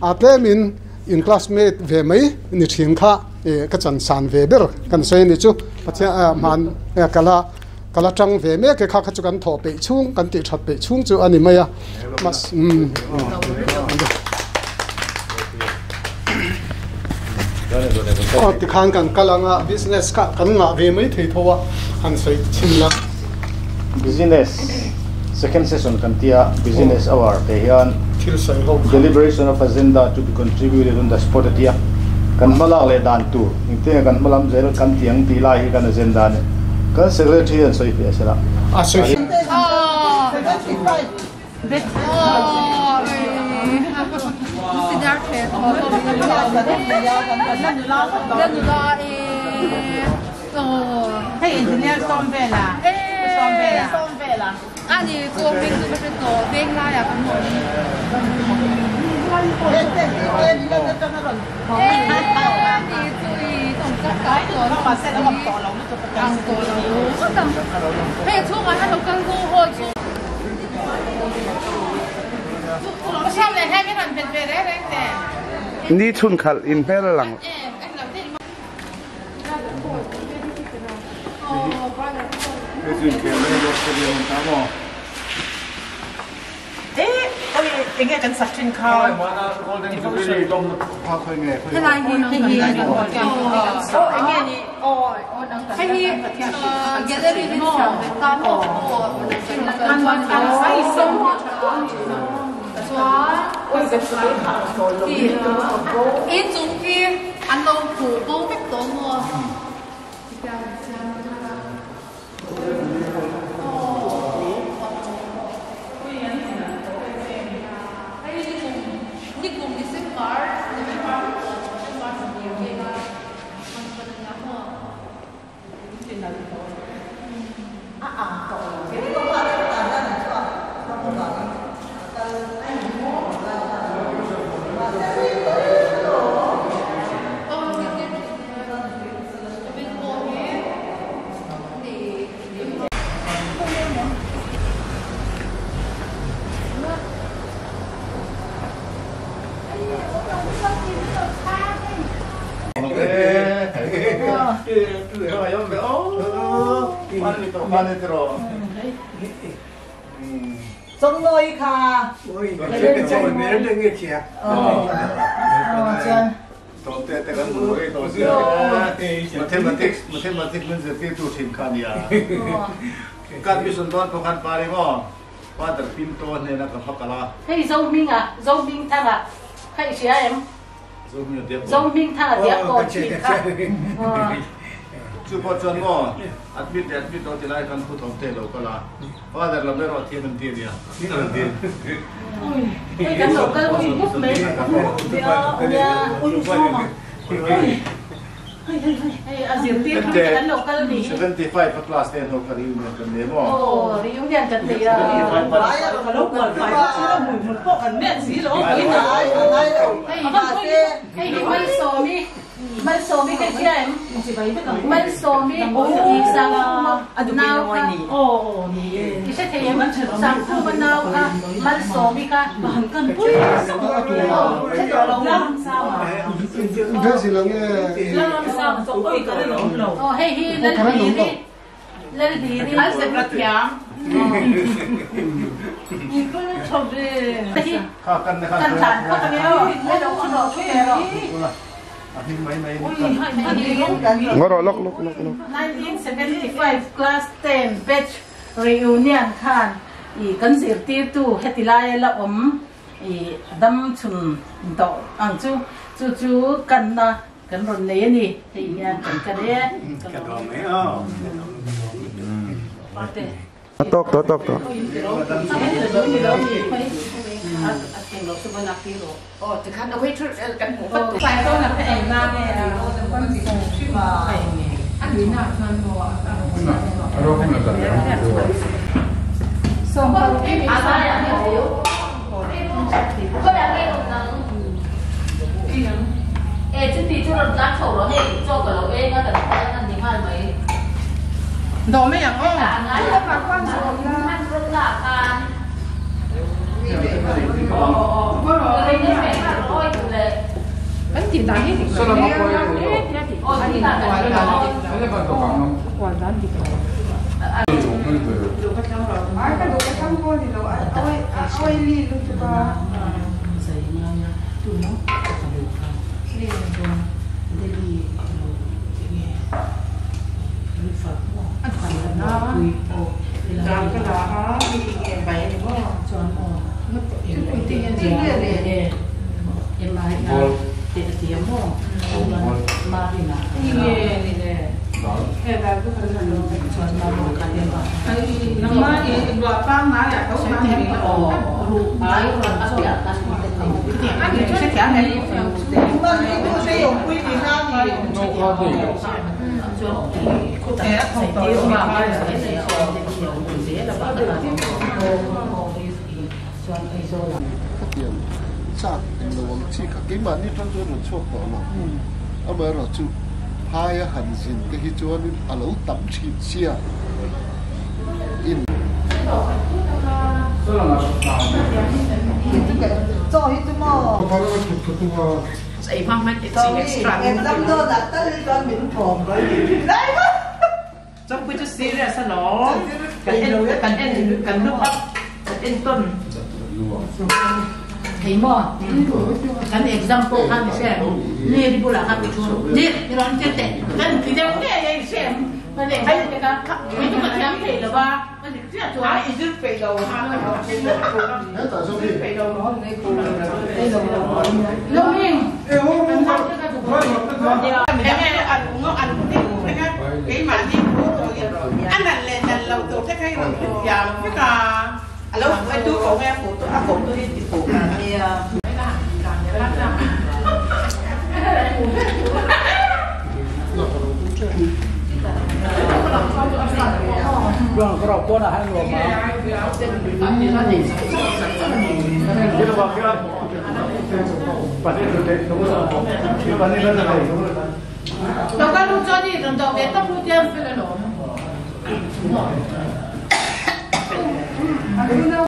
a tlemin in classmate ve mai ni thin kha ka chan san ve ber kan sawi a ni chu Pathian hman kala kala tang ve mek e kha kha chu kan thawh peih chhung kan tih that peih chhung chu a ni mai a mas aw tikhan kan kal anga business kha kan ngah ve mai thei tho a han sawi chhin la. Business second session kan tia business hour te hian deliberation of agenda to be contributed on the spot a tia kan hma lak leh dan tur engtin nge kan hma lam zel kan ti ang tih lai hi kan agenda a ni kan secretary hian sawi fiah sela. Hei engineer sawm vela sawm vela sawm vela ani chu hming chu ka hre tawh veng laiah kan awm ani chu i tawng tak tak tawh ang tawh lo hei a chhungah hian lo kal ru haw chu Ni chhun khalh in hmel a lang. An lo phu bo vek tawh maw? Hei Zohminga, Zohmingthanga kha i hria em? Zohmingthanga diak kawn thin kha. Chu pawh chuan maw admit leh admit lo ti lai khan thu thawm thei lo kal a, Father lam erawh thiam an ti a nia. Hei kan lo kal ui buk mai. Nia, ui sawm a. Hei a zirtir thang te kan lo kal ni hi. 75 a class ten ho kha reunion kan nei maw? Aw reunion kan nei a. Ka lo kual fai bawk si lo hmui hmul pawh kan met si lo. Hei hei hi Malsawmi Malsawmi ka hria em? Malsawmi i Sangkhuma nau kha i hre thei em? Sangkhuma nau kha Malsawmi kha hre tawh lo maw? Aw hei hi Lalhliri Lalhliri Kan tlan phawt ange aw Ngawh lawk lawk lawk lawk. 1975 class 10 batch reunion khan i kan zirtirtu heti laia la awm i dam chhun tawh ang chu chu chu kanna kan rawn nei a ni hei hian kan kan e ka lawm e Parte. Tawk tawh tawk tawh.